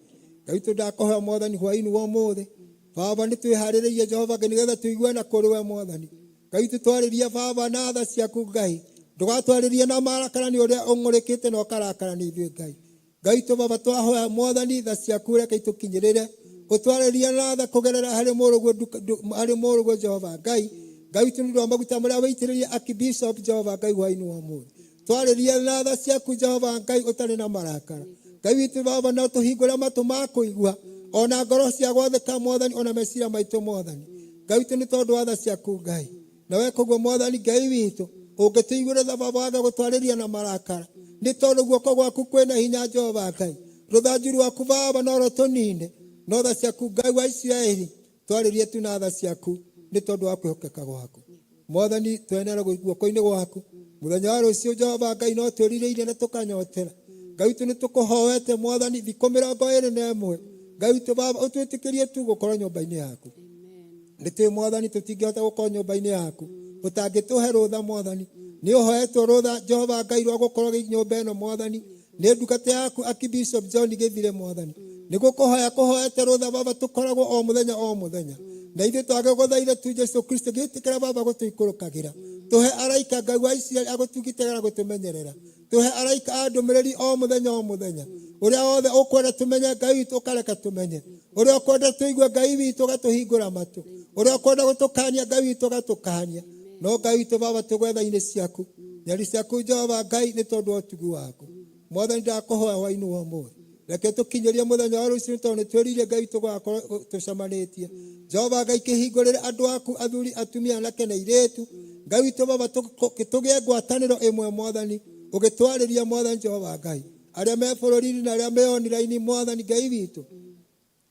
Ngai witũ ndakũhoya mwathani hwaĩ-inĩ wa ũmũthĩ baba nĩ twĩharĩrĩirie Jehova Ngai nĩgetha tũigue na kũrĩ we mwathani. Ngai witũ twarĩrie baba na tha ciaku Ngai. Ndũgatwarĩrie na marakara nĩ ũrĩa ũng'ũrĩkĩte na ũkarakara nĩ ithuĩ Ngai. Ngai witũ baba twahoya mwathani tha ciaku reke itũkinyĩrĩre. Ũtwarĩrie na tha kũgerera harĩ mũrũguo harĩ mũrũguo Jehova Ngai. Ngai witũ nĩ ũndũ wa maguta marĩa wĩitĩrĩirie Archbishop Jehova Ngai hwaĩ-inĩ wa ũmũthĩ. Twarĩrie na tha ciaku Jehova Ngai ũtarĩ na marakara. Ngai witũ baba no tũhingũre matũ ma kũigua ona ngoro cia gwathĩka mwathani ona meciria maitũ mwathani. Ngai witũ nĩ tondũ wa tha ciaku Ngai. Na we koguo mwathani Ngai witũ ũngĩtũiguĩra tha baba wage gũtwarĩria na marakara nĩ tondũ guoko gwaku kwĩna hinya Jehova Ngai. Rũthanju rwaku baba no rũtũnine no tha ciaku Ngai wa Isiraeli twarĩrie tu na tha ciaku nĩ tondũ wa kwĩhokeka gwaku. Mwathani twenera guoko-inĩ gwaku mũthenya wa rũciũ Jehova Ngai no twĩrirĩirie na tũkanyotera. Ngai witũ nĩ tũkũhoete mwathani thikũ 21 Ngai witũ baba ũtwĩtĩkĩrie tu gũkorwo nyũmba-inĩ yaku. Nĩ tũĩ mwathani tũtingĩhota gũkorwo nyũmba-inĩ yaku. Ũtangĩtũhe rũtha Mwathani. Nĩ ũhoetwo rũtha Jehova Ngai rwa gũkorwo nyũmba ĩno Mwathani. Nĩ ndungata yaku Archbishop John Gĩthire Mwathani. Nĩ gũkũhoya kũhoete rũtha Baba tũkoragwo o mũthenya o mũthenya. Na ithuĩ twagĩgũthaitha tu Jesu Kristo gĩtĩkĩra Baba gũtũikũrũkagĩra. Tũhe araika Ngai wa Isiraeli agũtugitĩra na gũtũmenyerera. Tũhe araika a ndũmĩrĩri o mũthenya o mũthenya. Ũrĩa wothe ũkwenda tũmenye Ngai witũ ũkareka tũmenye. Ũrĩa ũkwenda tũigue Ngai witũ ũgatũhingũra matũ. Ũrĩa ũkwenda gũtũkania Ngai witũ ũgatũkania. No Ngai witũ Baba tũgwetha-inĩ ciaku. Nyari ciaku Jehova Ngai nĩ tondũ wa ũtugi waku. Mwathani ndakũhoya hwainĩ wa ũmũthĩ. Reke tũkinyĩrie mũthenya wa rũciũ tondũ nĩ twĩrĩire Ngai witũ gũgakorwo tũcemanĩtie. Jehova Ngai kĩhingũrĩre andũ aku athuri atumia anake na airĩtu. Ngai witũ Baba tũgĩe ngwatanĩro ĩmwe Mwathani ũgĩtwarĩria Mwathani Jehova Ngai. Arĩa me bũrũri-inĩ na arĩa me online Mwathani Ngai witũ.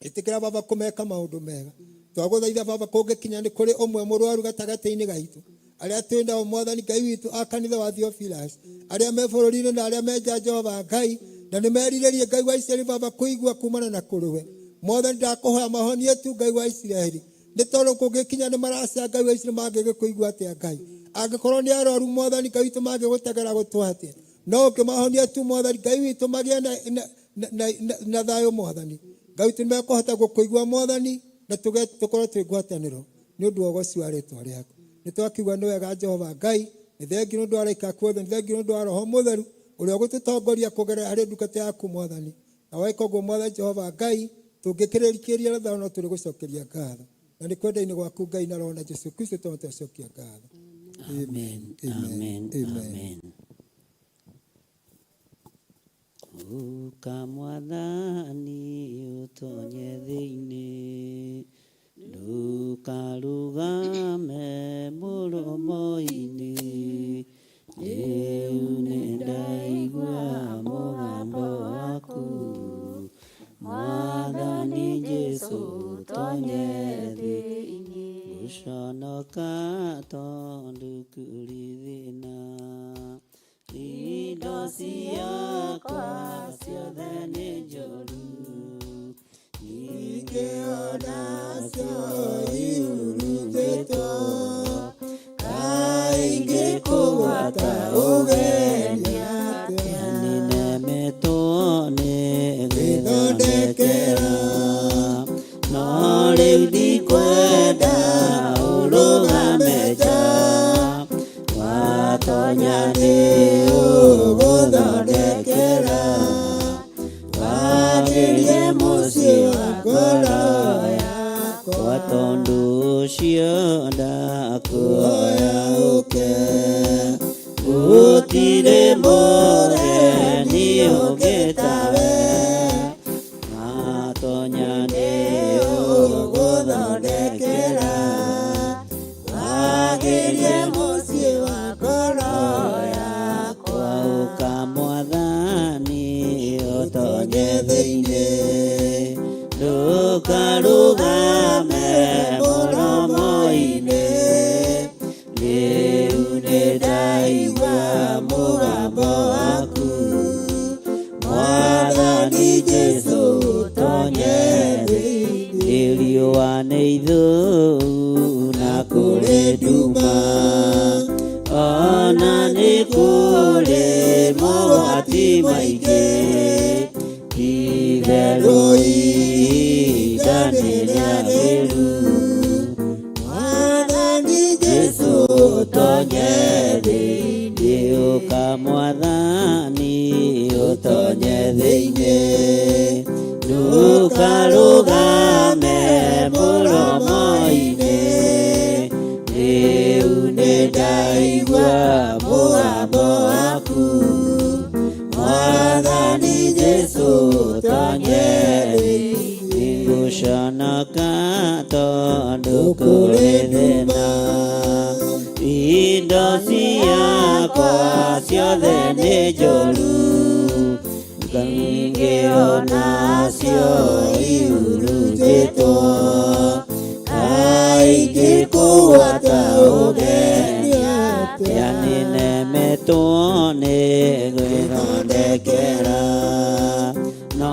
Ĩtĩkĩra Baba kũmeka maũndũ mega. Twagũthaitha Baba kũngĩkinya nĩ kũrĩ ũmwe mũrwaru gatagatĩ-inĩ gaitũ. Arĩa twĩ nao Mwathani Ngai witũ a kanitha wa Theophilus, arĩa me bũrũri-inĩ na arĩa me nja Jehova Ngai, na nĩ merirĩrie Ngai wa Isiraeli Baba kũigua kumana na kũrĩ we. Mwathani ndakũhoya mahonie tu Ngai wa Isiraeli. Nĩ tondũ kũngĩkinya nĩ maraca Ngai wa Isiraeli mangĩgĩkũigua atĩa Ngai. Angĩkorwo nĩ arwaru Mwathani Ngai witũ mangĩgũtegera gũtũ atĩa. No ũngĩmahonia tu Mwathani Ngai witũ magĩe na thayũ Mwathani. Ngai witũ nĩmekũhota gũkũigua Mwathani na tũkorwo twĩ ngwatanĩro nĩ ũndũ wa ũgoci wa rĩtwa rĩaku. Nĩ twakiuga nĩ wega Jehova Ngai, nĩ thengiũ nĩ ũndũ wa araika aku othe, nĩ thengiũ nĩ ũndũ wa Roho Mũtheru ũrĩa ũgũtũtongoria kũgerera harĩ ndungata yaku Mwathani. Na weka ũguo Mwathani Jehova Ngai, tũngĩkĩrĩkĩria na thayũ no tũrĩgũcokeria ngatho. Na nĩ kwenda-inĩ gwaku Ngai na Roho na Jesu Kristo tondũ twacokia ngatho. Amen. Amen. Amen. Ũka Mwathani ũtonye thĩinĩ, ndũkarũgame mũromo-inĩ. Rĩu nĩndaigua mũgambo waku, Mwathani Jesu tonye thĩinĩ. Gũconoka tondũ kũrĩ thĩna, indo ciakwa ciothe nĩ njũru, ningĩ onacio ihurunjĩtwo, kaingĩ kũgwata ũgeni atĩa. Nĩnemetwo nĩ gwĩthondekera, no rĩu ndikwenda ũrũgame nja, watonya nĩ ũgũthondekera, wagĩrie mũciĩ wa ngoro yakwa, tondũ ũcio ndakũhoya ũke, gũtirĩ mũgeni ũngĩ tawe, matonya nĩ ũgũthondekera, wagĩrie mũciĩ wa ngoro yakwa. Ũka Mwathani ũtonye thĩinĩ, ndũkarũgame mũromo-inĩ. Rĩu nĩndaigua mũgambo waku, Mwathani Jesu tonye thĩinĩ. Riũa nĩ ithũu na kũrĩ nduma, ona nĩ kũrĩ mogwati maingĩ, itherũ ihinda nĩ rĩagĩru. Mwathani Jesu tonye thĩinĩ. Ũka Mwathani ũtonye thĩinĩ, ndũkarũgame mũromo-inĩ. Rĩu nĩndaigua mũgambo waku, Mwathani Jesu tonye thĩinĩ. Ngũconoka tondũ kũrĩ thĩna, indo ciakwa ciothe nĩ njũru, ningĩ onacio ihurunjĩtwo, kaingĩ kũgwata ũgeni atĩa. Nĩnemetwo nĩ gwĩthondekera, no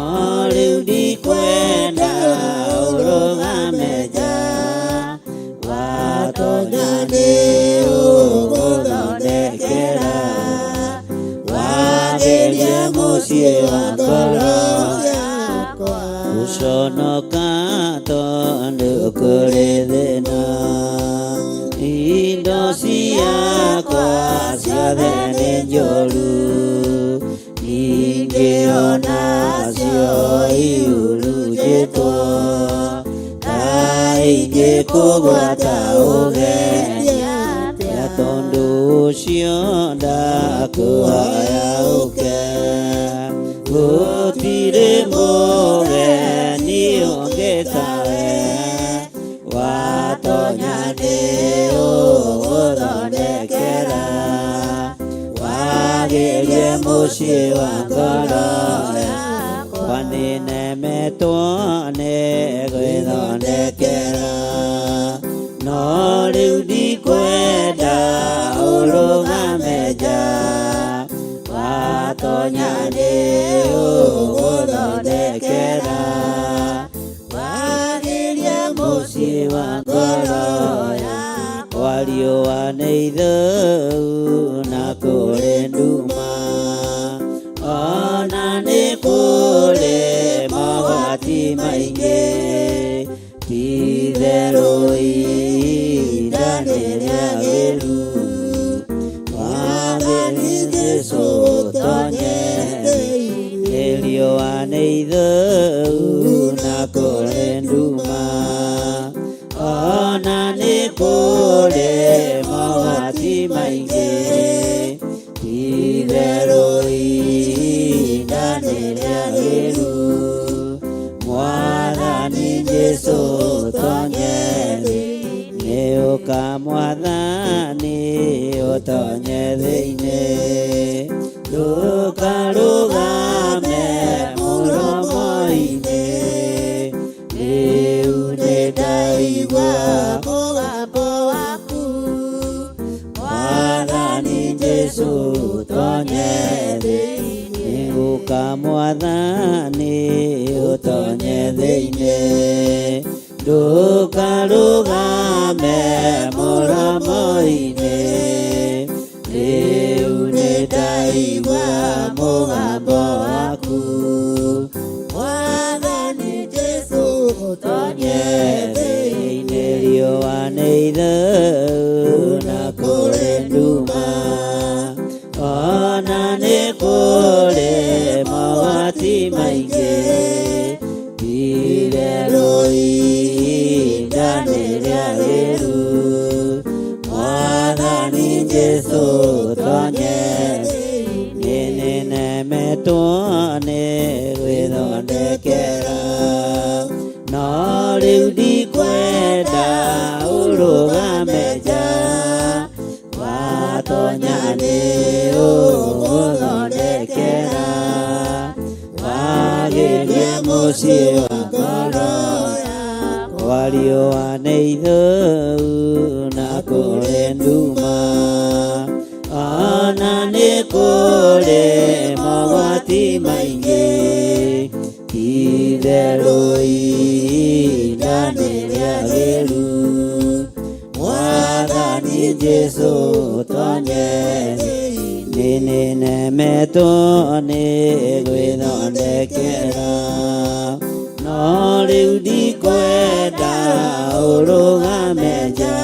rĩu ndikwenda ũrũgame nja, watonya nĩ Mũciĩ wa ngoro yakwa gũconoka tondũ kũrĩ thĩna indo ciakwa ciothe nĩ njũru ningĩ onacio ihurunjĩtwo kaingĩ kũgwata ũgeni atĩa tondũ ũcio ndakũhoya ũke gũtirĩ mũgeni ũngĩ tawe watonya nĩ ũgũthondekera wagĩrie mũciĩ wa ngoro yakwa nĩnemetwo nĩ gwĩthondekera no rĩu ndikwenda ũrũgame nja watonya nĩ ũgũthondekera wagĩrie mũciĩ wa ngoro yakwa riũa nĩ ithũu na kũrĩ nduma ona nĩ kũrĩ mogwati maingĩ ti-itherũ ihinda nĩ rĩagĩru Mwathani Jesũ ũtonye thĩinĩ riũa nĩ ithũu na kũrĩ nduma ona nĩ kũrĩ mogwati maingĩ ti-itherũ ihinda nĩ rĩagĩru Mwathani Jesũ ũtonye thĩinĩ ũka Mwathani ũtonye thĩinĩ ndũkarũgame mũromo-inĩ rĩu nĩndaigua mũgambo waku Mwathani Jesũ ũtonye thĩinĩ ũka Mwathani ũtonye thĩinĩ ndũkarũgame mũromo-inĩ rĩu nĩndaigua mũgambo waku Mwathani Jesũ ũtonye thĩinĩ riũa nĩ ithũu na kũrĩ nduma ona nĩ kũrĩ mogwati maingĩ ti-itherũ ihinda nĩ rĩagĩru Mwathani Jesũ ũtonye thĩinĩ nĩnemetwo nĩ gwĩthondekera no rĩu ndikwenda ũrũgame nja watonya nĩ ũgũthondekera wagĩrie mũciĩ wa ngoro yakwa riũa nĩ ithũu na kũrĩ nduma ona nĩ kũrĩ mogwati maingĩ ti-itherũ ihinda nĩ rĩagĩru Mwathani Jesũ ũtonye thĩinĩ nĩnemetwo nĩ gwĩthondekera no rĩu ndikwenda ũrũgame nja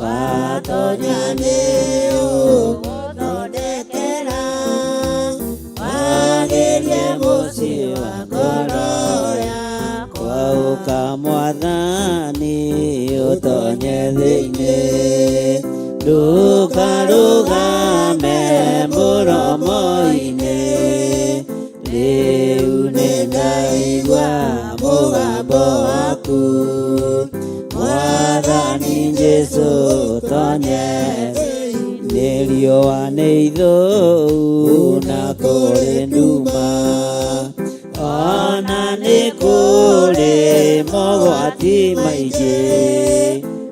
watonya nĩ ũgũthondekera wagĩrie mũciĩ wa ngoro yakwa ũka Mwathani ũtonye thĩinĩ ndũkarũgame mũromo-inĩ rĩu nĩndaigua mũgambo waku Mwathani Jesũ ũtonye thĩinĩ riũa nĩ ithũu na kũrĩ nduma ona nĩ kũrĩ mogwati maingĩ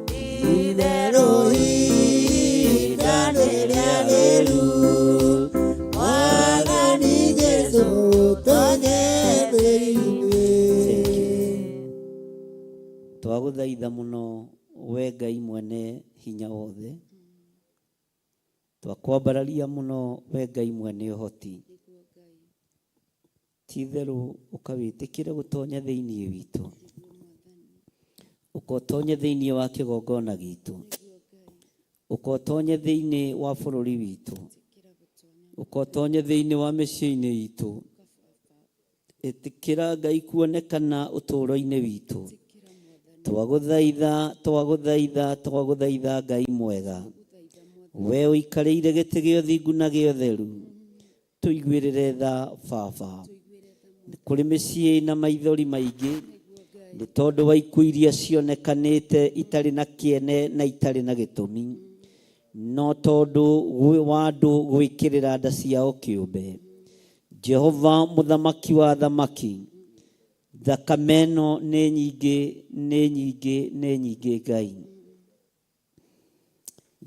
ti-itherũ ihinda nĩ rĩagĩru Mwathani Jesũ ũtonye thĩinĩ. Twagũthaitha mũno we Ngai mwene hinya wothe twakwambararia mũno we Ngai mwene ũhoti. Ti-itherũ ũkawĩtĩkĩre gũtonya thĩinĩ witũ, ũkotonye thĩinĩ wa kĩgongona gitũ, ũkotonye thĩinĩ wa bũrũri witũ, ũkotonye thĩinĩ wa mĩciĩ-inĩ itũ. Ĩtĩkĩra Ngai kuonekana ũtũũro-inĩ witũ. Twagũthaitha, twagũthaitha, twagũthaitha Ngai mwega, we ũikarĩire gĩtĩ gĩa ũthingu na gĩa ũtheru, tũiguĩrĩre tha baba. Nĩ kũrĩ mĩciĩ na maithori maingĩ nĩ tondũ wa ikuũ iria cionekanĩte itarĩ na kĩene na itarĩ na gĩtũmi, no tondũ wa andũ gwĩkĩrĩra nda ciao kĩũmbe. Jehova mũthamaki wa athamaki, thakame ĩno nĩ nyingĩ, nĩ nyingĩ, nĩ nyingĩ Ngai.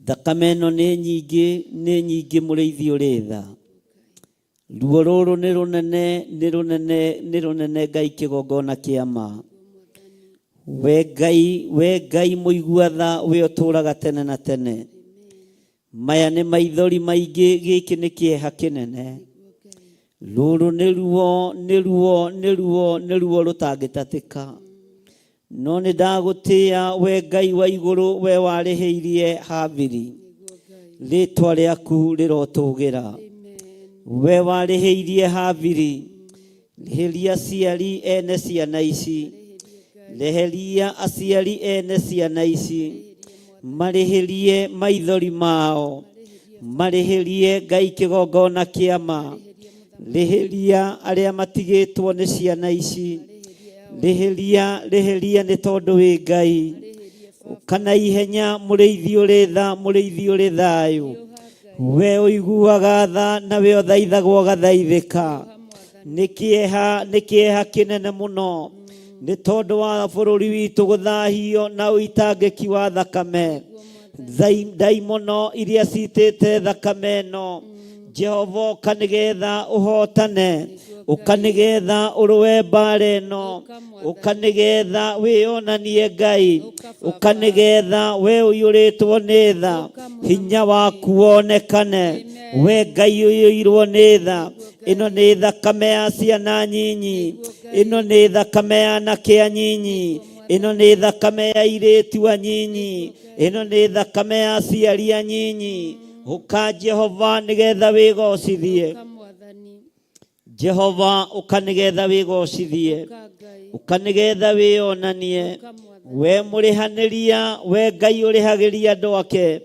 Thakame ĩno nĩ nyingĩ, nĩ nyingĩ mũrĩithi ũrĩ tha. Ruo rũrũ nĩ rũnene, nĩ rũnene, nĩ rũnene Ngai kĩgongona kĩa ma. We Ngai, we Ngai mũigua tha, we ũtũũraga tene na tene. Maya nĩ maithori maingĩ, gĩkĩ nĩ kĩeha kĩnene. Rũrũ nĩ ruo, nĩ ruo, nĩ ruo, nĩ ruo rũtangĩtatĩka. No nĩ ndagũtĩĩa we Ngai wa igũrũ, we warĩhĩirie Habili. Rĩtwa rĩaku rĩrotũgĩra. We warĩhĩirie Habili. Rĩhĩria aciari ene ciana ici. Reheria aciari ene ciana ici. Marĩhĩrie maithori mao. Marĩhĩrie Ngai kĩgongona kĩa ma. Rĩhĩria arĩa matigĩtwo nĩ ciana ici. Rĩhĩria, rĩhĩria nĩ tondũ wĩ Ngai. Ũka na ihenya mũrĩithi ũrĩ tha, mũrĩithi ũrĩ thayũ. We ũiguaga tha na we ũthaithagwo ũgathaithĩka. Nĩ kĩeha, nĩ kĩeha kĩnene mũno nĩ tondũ wa bũrũri witũ gũthahio na ũitangĩki wa thakame. Ndaimono iria citĩte thakame ĩno, Jehova ũka nĩgetha ũhotane, ũka nĩgetha ũrũe mbara ĩno, ũka nĩgetha wĩyonanie Ngai, ũka nĩgetha we ũiyũrĩtwo nĩ tha, hinya waku wonekane, we Ngai ũiyũirwo nĩ tha. Ĩno nĩ thakame ya ciana nyinyi, ĩno nĩ thakame ya anake anyinyi, ĩno nĩ thakame ya airĩtu anyinyi, ĩno nĩ thakame ya aciari anyinyi. Ũka Jehova nĩgetha wĩgocithie. Jehova ũka nĩgetha wĩgocithie, ũka nĩgetha wĩyonanie. We mũrĩhanĩria, we Ngai ũrĩhagĩria andũ ake,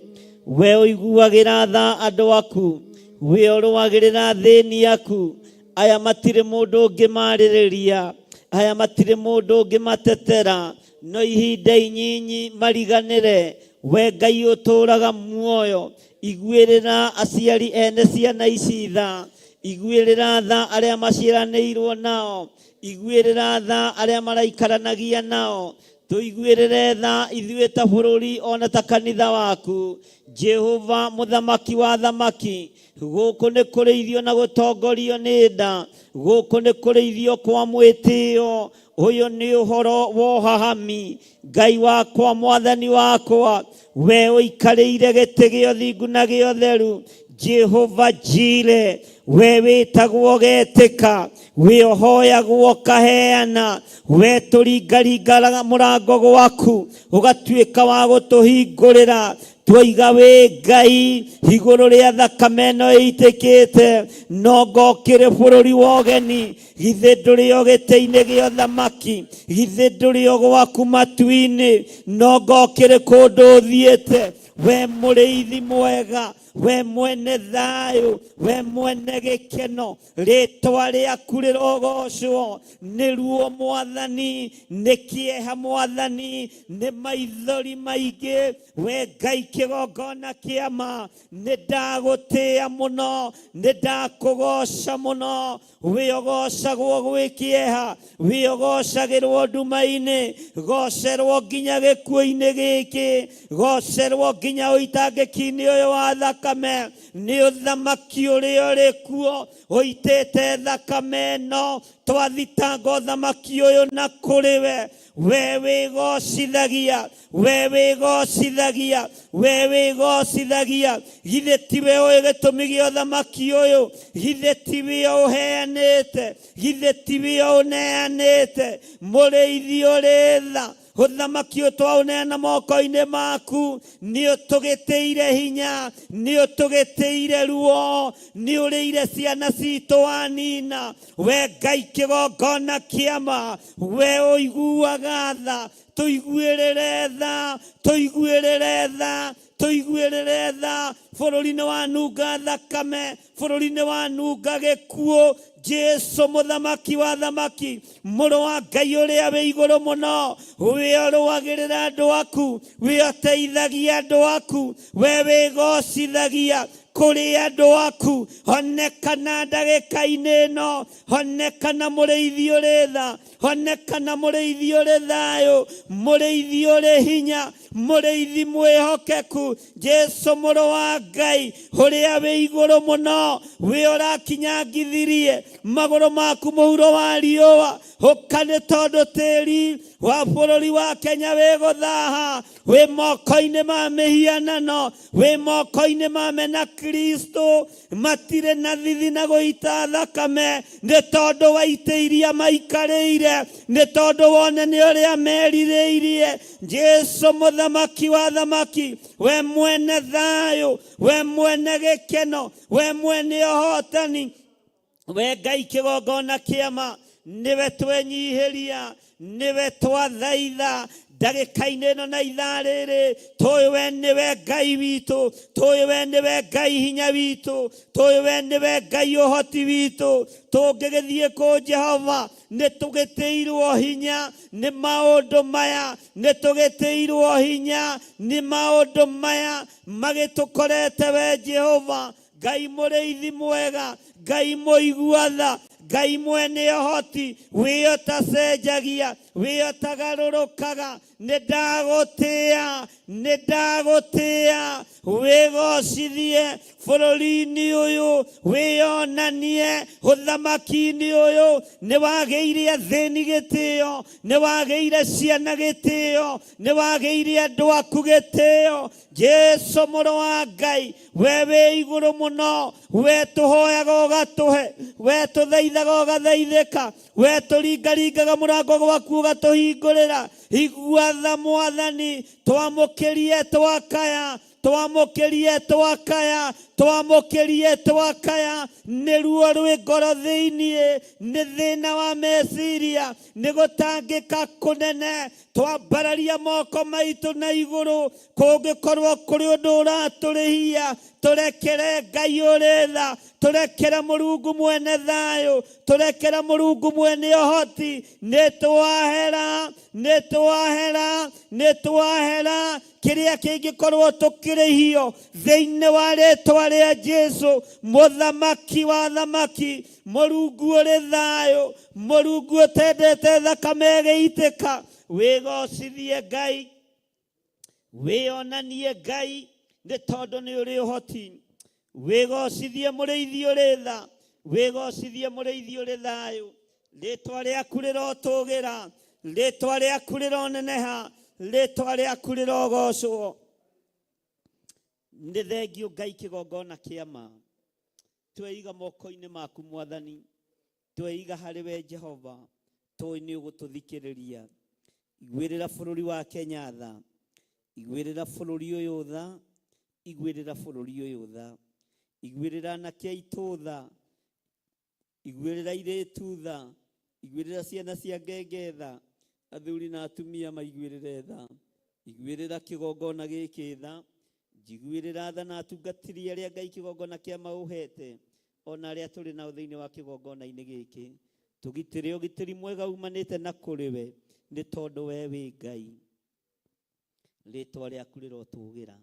we ũiguagĩra tha andũ aku, we ũrũagĩrĩra athĩni aku. Aya matirĩ mũndũ ũngĩmarĩrĩria, aya matirĩ mũndũ ũngĩmatetera, no ihinda inyinyi mariganĩre. We Ngai ũtũũraga muoyo, iguĩrĩra aciari ene ciana ici tha, iguĩrĩra tha arĩa maciaranĩirwo nao, iguĩrĩra tha arĩa maraikaranagia nao, tũiguĩrĩre tha ithuĩ ta bũrũri ona ta kanitha waku. Jehova mũthamaki wa athamaki, gũkũ nĩ kũrĩithio na gũtongorio nĩ nda, gũkũ nĩ kũrĩithio kwa mwĩtĩo. Ũyũ nĩ ũhoro wa ũhahami. Ngai wakwa, mwathani wakwa, we ũikarĩire gĩtĩ gĩa ũthingu na gĩa ũtheru, Jehova Jire, we wĩtagwo getĩka, we ũhoyagwo ũkaheana, we tũringaringaga mũrango gwaku ũgatuĩka wa gũtũhingũrĩra. Twoiga wĩ Ngai igũrũ rĩa thakame ĩno ĩitĩkĩte, no ngokĩrĩ bũrũri wa ũgeni. Githĩ ndũrĩ o gĩtĩ-inĩ gĩa ũthamaki? Githĩ ndũrĩ o gwaku matu-inĩ? No ngokĩrĩ kũndũ ũthiĩte, we mũrĩithi mwega, we mwene thayũ, we mwene gĩkeno. Rĩtwa rĩaku rĩrogocwo. Nĩ ruo mwathani, nĩ kĩeha mwathani, nĩ maithori maingĩ. We Ngai kĩgongona kĩa ma, nĩ ndagũtĩĩa mũno, nĩ ndakũgoca mũno. Wĩogocagwo gwĩ kĩeha, wĩogocagĩrwo nduma-inĩ, gocerwo nginya gĩkuũ-inĩ gĩkĩ, gocerwo nginya ũitangĩki-inĩ ũyũ wa thakame. Nĩ ũthamaki ũrĩa ũrĩ kuo ũitĩte thakame ĩno, twathitanga ũthamaki ũyũ na kũrĩ we. We wĩgocithagia, we wĩgocithagia, we wĩgocithagia. Githĩ tiwe ũĩ gĩtũmi gĩa ũthamaki ũyũ? Githĩ tiwe ũheanĩte? Githĩ tiwe ũneanĩte? Mũrĩithi ũrĩ tha, ũthamaki ũyũ twaũneana moko-inĩ maku. Nĩ ũtũgĩtĩire hinya, nĩ ũtũgĩtĩire ruo, nĩ ũrĩire ciana citũ wanina. We Ngai kĩgongona kĩama, we ũiguaga tha, tũiguĩrĩre tha, tũiguĩrĩre tha, tũiguĩrĩre tha. Bũrũri nĩ wanunga thakame, bũrũri nĩ wanunga gĩkuũ. Jesu mũthamaki wa thamaki, mũrũ wa Ngai ũrĩa wĩ igũrũ mũno, we ũrũagĩrĩra andũ aku, we ũteithagia andũ aku, we wĩgocithagia kũrĩ andũ aku. Honekana ndagĩka-inĩ ĩno, honekana mũrĩithi ũrĩ tha, honekana mũrĩithi ũrĩ thayũ, mũrĩithi ũrĩ hinya, mũrĩithi mwĩhokeku, Jesu mũrũ wa Ngai ũrĩa wĩ igũrũ mũno, wĩ ũrakinyangithirie magũrũ maku mũhuro wa riũa. Ũka nĩ tondũ tĩri wa bũrũri wa Kenya wĩ gũthaha, wĩ moko-inĩ ma mĩhianano, wĩ moko-inĩ ma mena Kristo, matirĩ na thithi na gũita thakame, nĩ tondũ wa itĩ iria maikarĩire, nĩ tondũ wone nĩ ũrĩa merirĩirie. Jesu mũthamaki wa thamaki, we mwene thayũ, we mwene gĩkeno, we mwene ũhotani, we Ngai kĩgongona kĩama, nĩwe twenyihĩria, nĩwe twathaitha ndagĩka-inĩ ĩno na ithaa rĩrĩ. Tũĩ we nĩwe Ngai witũ, tũĩ we nĩwe Ngai hinya witũ, tũĩ we nĩwe Ngai ũhoti witũ. Tũngĩgĩthiĩ kũ Jehova, nĩ tũgĩtĩirwo hinya nĩ maũndũ maya, nĩ tũgĩtĩirwo hinya nĩ maũndũ maya magĩtũkorete we Jehova. Ngai mũrĩithi mwega, Ngai mũigua tha, Ngai mwene ũhoti, wĩ ũtacenjagia, wĩ ũtagarũrũkaga. Nĩ ndagũtĩĩa, nĩ ndagũtĩĩa. Wĩgocithie bũrũri-inĩ ũyũ, wĩyonanie ũthamaki-inĩ ũyũ. Nĩ wagĩire athĩni gĩtĩo, nĩ wagĩire ciana gĩtĩo, nĩ wagĩire andũ aku gĩtĩo. Jesu mũrũ wa Ngai, we wĩ igũrũ mũno, we tũhoyaga ũgatũhe, we tũthaithaga ũgathaithĩka, we tũringaringaga mũrango gwaku ũgatũhingũrĩra. Igua tha Mwathani, twamũkĩrie twakaya, twamũkĩrie twakaya, twamũkĩrie twakaya. Nĩ ruo rwĩ ngoro thĩiniĩ, nĩ thĩna wa meciria, nĩ gũtangĩka kũnene. Twambararia moko maitũ na igũrũ, kũngĩkorwo kũrĩ ũndũ ũratũrĩhia, tũrekere Ngai ũrĩ tha, tũrekere Mũrungu mwene thayũ, tũrekere Mũrungu mwene ũhoti. Nĩ twahera, nĩ twahera, nĩ twahera kĩrĩa kĩngĩkorwo tũkĩrĩhio thĩinĩ wa rĩtwa rĩa Jesu, mũthamaki wa thamaki, Mũrungu ũrĩ thayũ, Mũrungu ũtendete thakame ĩgĩitĩka. Wĩgocithie Ngai, wĩonanie Ngai, nĩ tondũ nĩ ũrĩ ũhoti. Wĩgocithie mũrĩithi ũrĩ tha, wĩgocithie mũrĩithi ũrĩ thayũ. Rĩtwa rĩaku rĩrotũgĩra, rĩtwa rĩaku rĩroneneha, rĩtwa rĩaku rĩrogocwo. Nĩ thengio Ngai kĩgongona kĩama, tweiga moko-inĩ maku Mwathani, tweiga harĩ we Jehova, tũĩ nĩ ũgũtũthikĩrĩria. Iguĩrĩra bũrũri wa Kenya tha, iguĩrĩra bũrũri ũyũ tha, iguĩrĩra bũrũri ũyũ tha, iguĩrĩra anake aitũ tha, iguĩrĩra airĩtu tha, iguĩrĩra ciana cia ngenge tha, athuri na atumia maiguĩrĩre tha, iguĩrĩra kĩgongona gĩkĩ tha, njiguĩrĩra tha na atungatĩri arĩa Ngai kĩgongona kĩa maũhete, ona arĩa tũrĩ nao thĩinĩ wa kĩgongona-inĩ gĩkĩ. Tũgitĩre ũgitĩri mwega umanĩte na kũrĩ we, nĩ tondũ we wĩ Ngai. Rĩtwa rĩaku rĩrotũgĩra.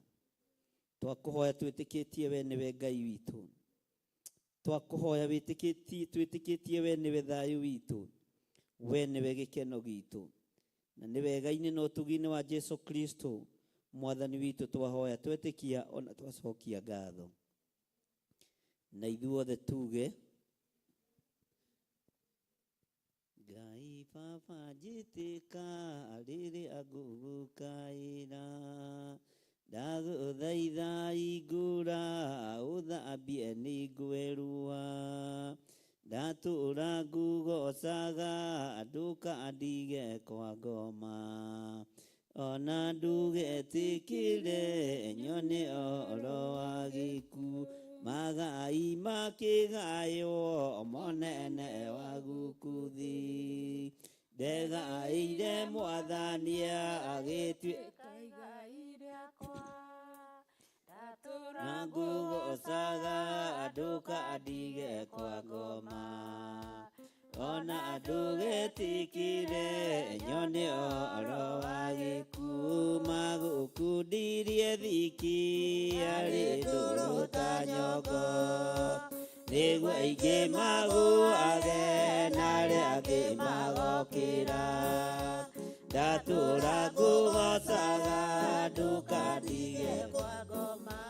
Twakũhoya twĩtĩkĩtie we nĩwe Ngai witũ. Twakũhoya wĩtĩkĩtie, twĩtĩkĩtie we nĩwe thayũ witũ, we nĩwe gĩkeno gitũ. Na nĩ wega-inĩ na ũtugi-inĩ wa Jesu Kristo Mwathani witũ twahoya twetĩkia ona twacokia ngatho. Na ithuothe tuge Ngai baba njĩtĩka rĩrĩa ngũgũkaĩra, ndagũthaitha ingũra ũthambie nĩngwerũha, ndatũra ngũgocaga ndũkandige kwa ngoma, ona ndũgetĩkĩre nyone ũhoro wa gĩkuũ, magai makĩgaywo monene wa gũkũ thĩ, ndegaĩire Mwathani agĩtuĩka igai rĩakwa, ndatũra na ngũgocaga ndũkandige kwa ngoma, ona ndũgetĩkĩre nyone ũhoro wa gĩkuũ, magũkundirie thiki arĩ ndũrũ ta nyongo, nĩguo aingĩ magũage na arĩa angĩ magokĩra, ndatũra ngũgocaga ndũkandige kwa ngoma,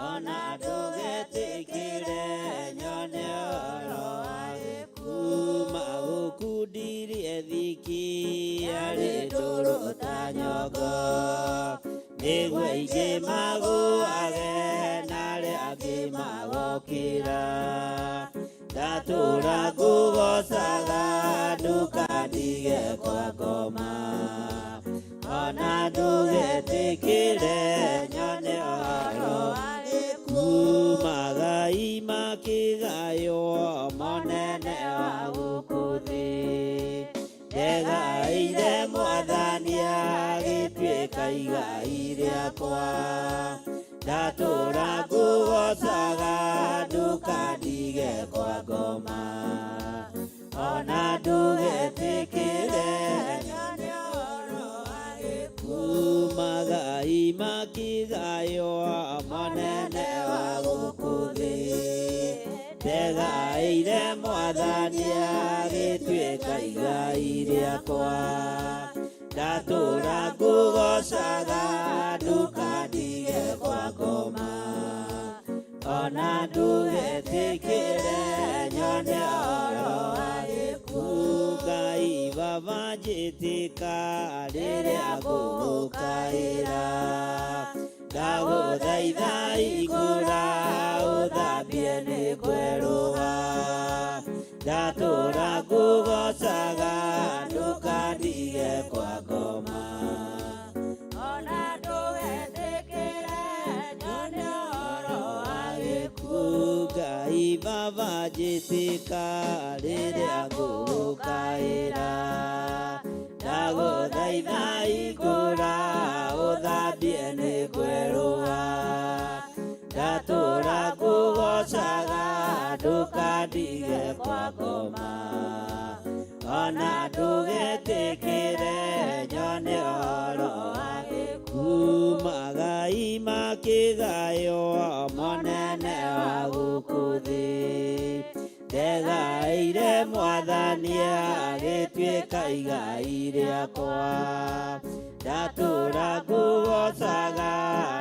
ona ndũgetĩkĩre nyone ũhoro wa gĩkuũ, magũkundirie thiki arĩ ndũrũ ta nyongo, nĩguo aingĩ magũage na arĩa angĩ magokĩra, ndatũra ngũgocaga ndũkandige kwa ngoma, ona ndũgetĩkĩre nyone ũhoro wa gĩkuũ, magai makĩgaywo monene wa gũkũ thĩ, ndegaĩire Mwathani agĩtuĩka igai rĩakwa, ndatũra ngũgocaga ndũkandige kwa ngoma, ona ndũgetĩkĩre nyone ũhoro wa gĩkuũ, magai makĩgaywo monene wa gũkũ thĩ, ndegaĩire Mwathani agĩtuĩka igai rĩakwa, ndatũra ngũgocaga ndũkandige kwa ngoma, ona ndũgetĩkĩre nyone ũhoro wa gĩkuũ, Ngai baba njĩtĩka rĩrĩa ngũgũkaĩra, ndagũthaitha ingũra ũthambie nĩngwerũha, ndatũra ngũgocaga ndũkandige kwa ngoma, ona ndũgetĩkĩre nyone ũhoro wa gĩkuũ, Ngai baba njĩtĩka rĩrĩa ngũgũkaĩra, ndagũthaitha ingũra ũthambie nĩngwerũha, ndatũra ngũgocaga ndũkandige kwa ngoma, ona ndũgetĩkĩre nyone ũhoro wa gĩkuũ, magai makĩgaywo monene wa gũkũ thĩ, ndegaĩire Mwathani agĩtuĩka igai rĩakwa, ndatũra ngũgocaga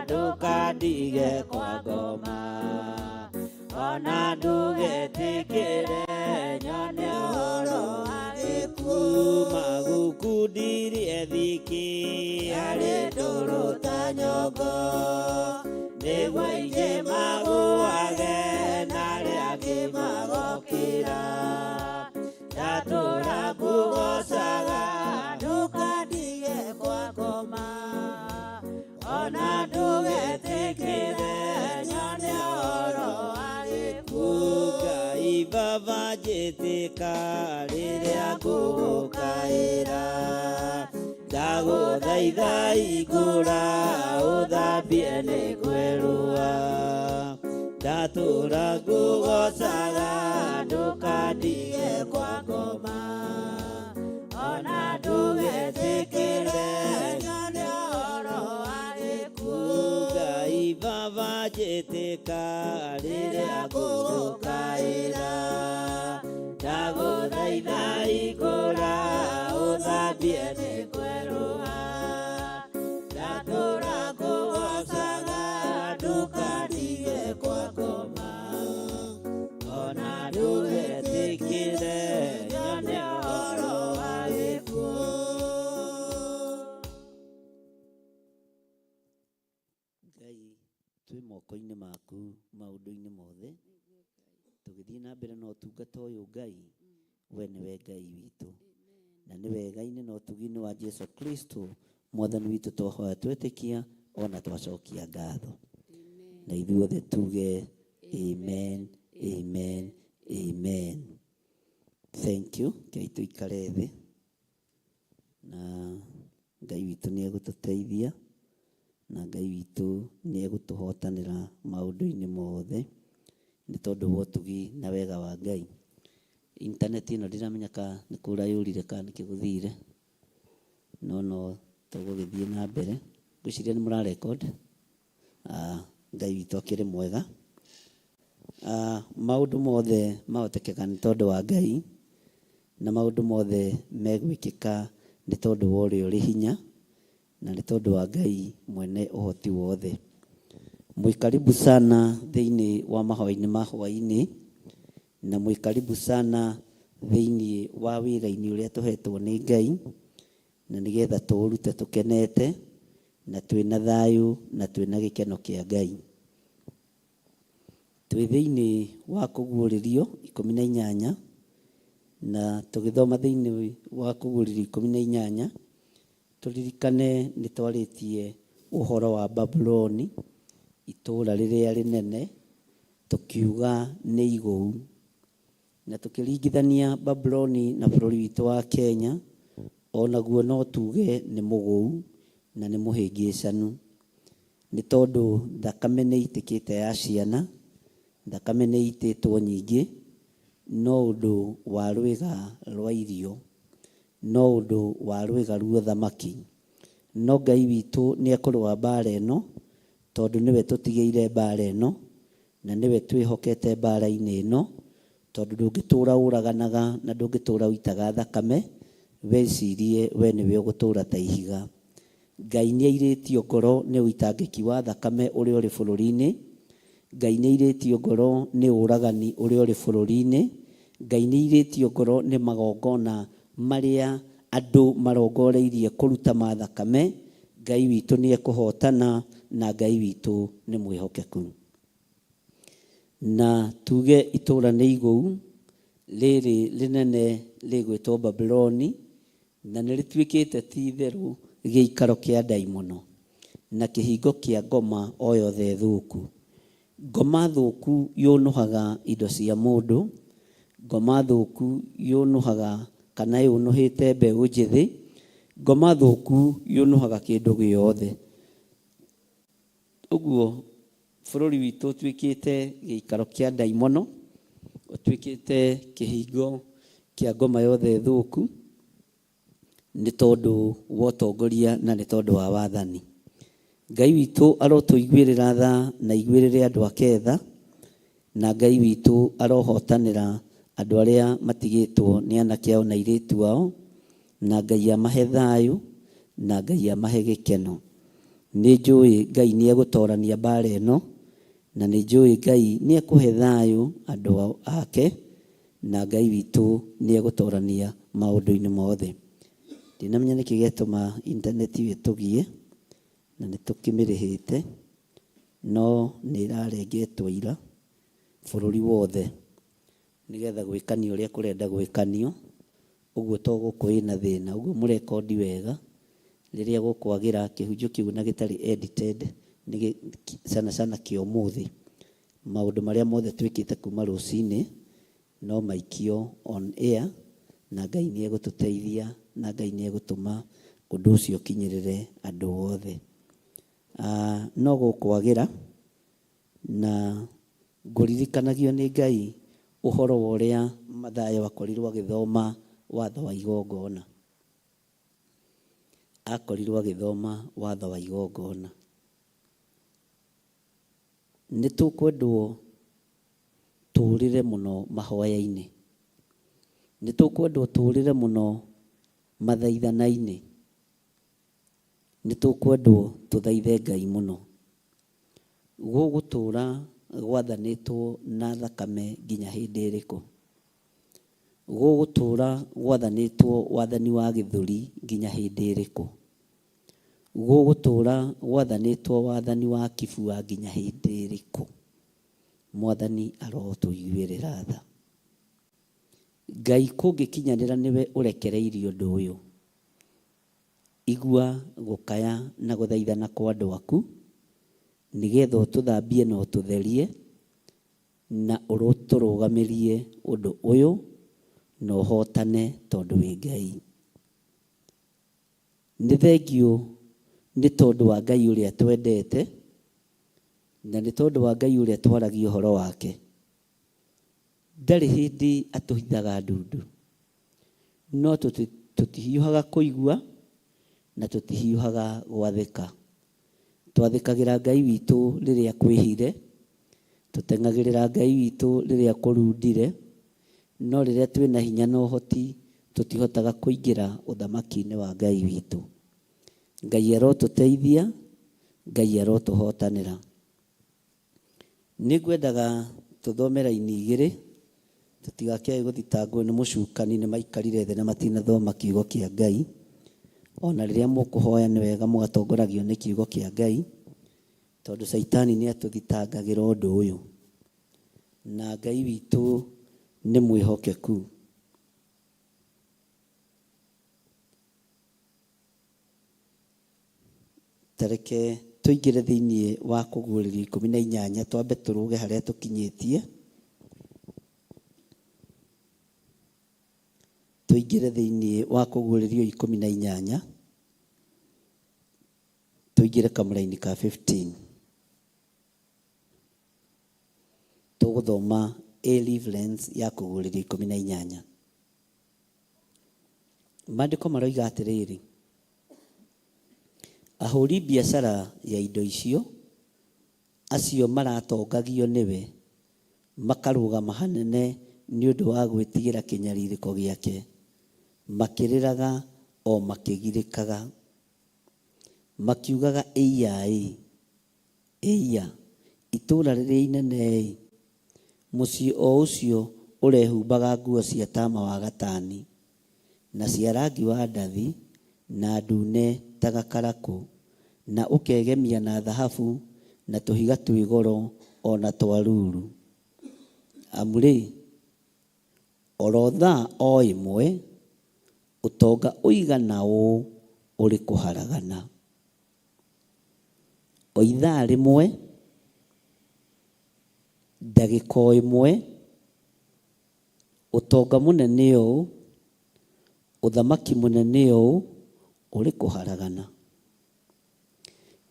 ndũkandige kwa ngoma, ona ndũgetĩkĩre nyone ũhoro wa gĩkuũ, magũkundirie thiki arĩ ndũrũ ta nyongo, nĩguo aingĩ magũage na arĩa angĩ magokĩra, ndatũra ngũgocaga ndũkandige kwa ngoma, ona ndũgetĩkĩre nyone ũhoro wa gĩkuũ, Ngai baba njĩtĩka rĩrĩa ngũgũkaĩra, ndagũthaitha ingũra ũthambie nĩngwerũha, ndatũra ngũgocaga ndũkandige kwa ngoma, ona ndũgetĩkĩre nyone ũhoro wa gĩkuũ, Ngai baba njĩtĩka rĩrĩa ngũgũkaĩra, ndagũthaitha ingũra ũthambie nĩngwerũha, ndatũra ngũgocaga ndũkandige kwa ngoma, ona ndũgetĩkĩre nyone Ngai twĩ moko-inĩ maku maũndũ-inĩ mothe, tũgĩthiĩ na mbere na ũtungata ũyũ Ngai, we nĩwe Ngai witũ, na nĩ wega-inĩ na ũtugi-inĩ wa Jesu Kristo mwathani witũ twahoya twetĩkia ona twacokia ngatho, na ithuothe tuge amen, amen, amen. Thank you. Ngai tũikare thĩ na Ngai witũ nĩ egũtũteithia, na Ngai witũ nĩ egũtũhotanĩra maũndũ-inĩ mothe nĩ tondũ wa ũtugi na wega wa Ngai. Intaneti ĩno ndiramenya ka nĩ kũra yũrire ka nĩkĩ gũthire, no no tũgũgĩthiĩ na mbere. Ngwĩciria nĩ mũra record. Ngai witũ akĩrĩ mwega. Maũndũ mothe mahotekeka nĩ tondũ wa Ngai, na maũndũ mothe megwĩkĩka nĩ tondũ wa ũrĩa ũrĩ hinya, na nĩ tondũ wa Ngai mwene ũhoti wothe. Mwĩ karibu sana thĩinĩ wa mahoya-inĩ ma hwaĩ-inĩ, na mwĩ karibu sana thĩinĩ wa wĩra-inĩ ũrĩa tũhetwo nĩ Ngai, na nĩgetha tũũrute tũkenete, na twĩna thayũ, na twĩna gĩkeno kĩa Ngai. Twĩ thĩinĩ wa kũguũrĩrio 18, na tũgĩthoma thĩinĩ wa kũguũrĩrio 18, tũririkane nĩ twarĩtie ũhoro wa Babuloni, itũũra rĩrĩa rĩnene, tũkiuga nĩ igũu. Na tũkĩringithania Babuloni na bũrũri witũ wa Kenya, onaguo no tuge nĩ mũgũu na nĩ mũhĩngĩcanu, nĩ tondũ thakame nĩ ĩitĩkĩte ya ciana, thakame nĩ ĩitĩtwo nyingĩ, no ũndũ wa rwĩga rwa irio, no ũndũ wa rwĩga rwa ũthamaki. No Ngai witũ nĩ ekũrũa mbara ĩno, tondũ nĩwe tũtigĩire mbara ĩno, na nĩwe twĩhokete mbara-inĩ ĩno, tondũ ndũngĩtũra ũraganaga na ndũngĩtũra ũitaga thakame, wecirie we nĩwe ũgũtũra ta ihiga. Ngai nĩ airĩtio ngoro nĩ ũitangĩki wa thakame ũrĩa ũrĩ bũrũri-inĩ, Ngai nĩ airĩtio ngoro nĩ ũragani ũrĩa ũrĩ bũrũri-inĩ, Ngai nĩ airĩtio ngoro nĩ magongona marĩa andũ marongoreirie kũruta ma thakame. Ngai witũ nĩ ekũhotana, na Ngai witũ nĩ mwĩhokeku. Na tuge itũũra nĩ igũu rĩrĩ rĩnene rĩgwĩtwo Babuloni, na nĩ rĩtuĩkĩte ti itherũ gĩikaro kĩa ndaimono na kĩhingo kĩa ngoma o yothe thũku. Ngoma thũku yũnũhaga indo cia mũndũ, ngoma thũku yũnũhaga kana yũnũhĩte mbeũ njĩthĩ, ngoma thũku yũnũhaga kĩndũ gĩothe. Ũguo bũrũri witũ ũtuĩkĩte gĩikaro kĩa ndaimono, ũtuĩkĩte kĩhingo kĩa ngoma yothe thũku, nĩ tondũ wa ũtongoria na nĩ tondũ wa wathani. Ngai witũ arotũiguĩrĩra tha na aiguĩrĩre andũ ake tha, na Ngai witũ arohotanĩra andũ arĩa matigĩtwo nĩ anake ao na airĩtu ao, na Ngai amahe thayũ, na Ngai amahe gĩkeno. Nĩ njũĩ Ngai nĩ egũtorania mbara ĩno, na nĩ njũĩ Ngai nĩ ekũhe thayũ andũ ake, na Ngai witũ nĩ egũtorania maũndũ-inĩ mothe. Ndinamenya nĩkĩ gĩatũma intaneti ĩtũgie, na nĩ tũkĩmĩrĩhĩte, no nĩ ĩrarengetwo ira bũrũri wothe, nĩgetha gwĩkanio ũrĩa kũrenda gwĩkanio. Ũguo to gũkũ ĩna thĩna, ũguo mũrekondi wega rĩrĩa gũkwagĩra kĩhunjio kĩu na gĩtarĩ edited, nĩ sana sana kĩa ũmũthĩ. Maũndũ marĩa mothe twĩkĩte kuma rũcinĩ no maikio on air, na Ngai nĩ egũtũteithia, na Ngai nĩ egũtũma ũndũ ũcio ũkinyĩrĩre andũ othe. No gũkwagĩra, na ngũririkanagio nĩ Ngai ũhoro wa ũrĩa Mathayo akorirwo agĩthoma watho wa igongona. Akorirwo agĩthoma watho wa igongona. Nĩ tũkwendwo tũrĩre mũno mahoya-inĩ, nĩ tũkwendwo tũrĩre mũno mathaithana-inĩ, nĩ tũkwendwo tũthaithe Ngai mũno. Gũgũtũra gwathanĩtwo na thakame nginya hĩndĩ ĩrĩkũ? Gũgũtũra gwathanĩtwo wathani wa gĩthũri nginya hĩndĩ ĩrĩkũ? Gũgũtũũra gwathanĩtwo wathani wa kibua nginya hĩndĩ ĩrĩkũ? Mwathani arotũiguĩrĩra tha. Ngai kũngĩkinyanĩra nĩwe ũrekereirie ũndũ ũyũ, igua gũkaya na gũthaithana kwa andũ aku, nĩgetha ũtũthambie na ũtũtherie, na ũtũrũgamĩrie ũndũ ũyũ, na ũhotane tondũ wĩ Ngai. Nĩ thengiũ nĩ tondũ wa Ngai ũrĩa twendete, na nĩ tondũ wa Ngai ũrĩa twaragia ũhoro wake. Ndarĩ hĩndĩ atũhithaga ndundu, no tũtihiũhaga kũigua na tũtihiũhaga gwathĩka. Twathĩkagĩra Ngai witũ rĩrĩa kwĩhire, tũteng'agĩrĩra Ngai witũ rĩrĩa kũrundire, no rĩrĩa twĩna hinya na ũhoti tũtihotaga kũingĩra ũthamaki-inĩ wa Ngai witũ. Ngai arotũteithia, Ngai arotũhotanĩra. Nĩ ngwendaga tũthome raini igĩrĩ, tũtigakĩage gũthitangwo nĩ mũcukani nĩ maikarire thĩ na matinathoma kiugo kĩa Ngai. Ona rĩrĩa mũkũhoya nĩ wega mũgatongoragio nĩ kiugo kĩa Ngai, tondũ Caitani nĩ atũthitangagĩra ũndũ ũyũ. Na Ngai witũ nĩ mwĩhokeku. Ta reke tũingĩre thĩinĩ wa Kũguũrĩrio 18, twambe tũrũge harĩa tũkinyĩtie. Tũingĩre thĩinĩ wa Kũguũrĩrio 18, tũingĩre kamũraini ka 15. Tũgũthoma A Reference ya Kũguũrĩrio 18. Maandĩko maroiga atĩrĩrĩ, ahũri biacara ya indo icio, acio maratongagio nĩwe, makarũgama hanene nĩ ũndũ wa gwĩtigĩra kĩnyarirĩko gĩake, makĩrĩraga o makĩgirĩkaga, makiugaga, Ĩiya-ĩ, ĩiya, itũũra rĩrĩa inene-ĩ, mũciĩ o ũcio ũrehumbaga nguo cia tama wa gatani, na cia rangi wa ndathi, na ndune ta gakarakũ, na ũkegemia na thahabu, na tũhiga twĩ goro, o na twa ruru. Amu-rĩ, o ro thaa o ĩmwe, ũtonga ũigana ũũ ũrĩ kũharagana. O ithaa rĩmwe, ndagĩka o ĩmwe, ũtonga mũnene ũũ, ũthamaki mũnene ũũ ũrĩ kũharagana.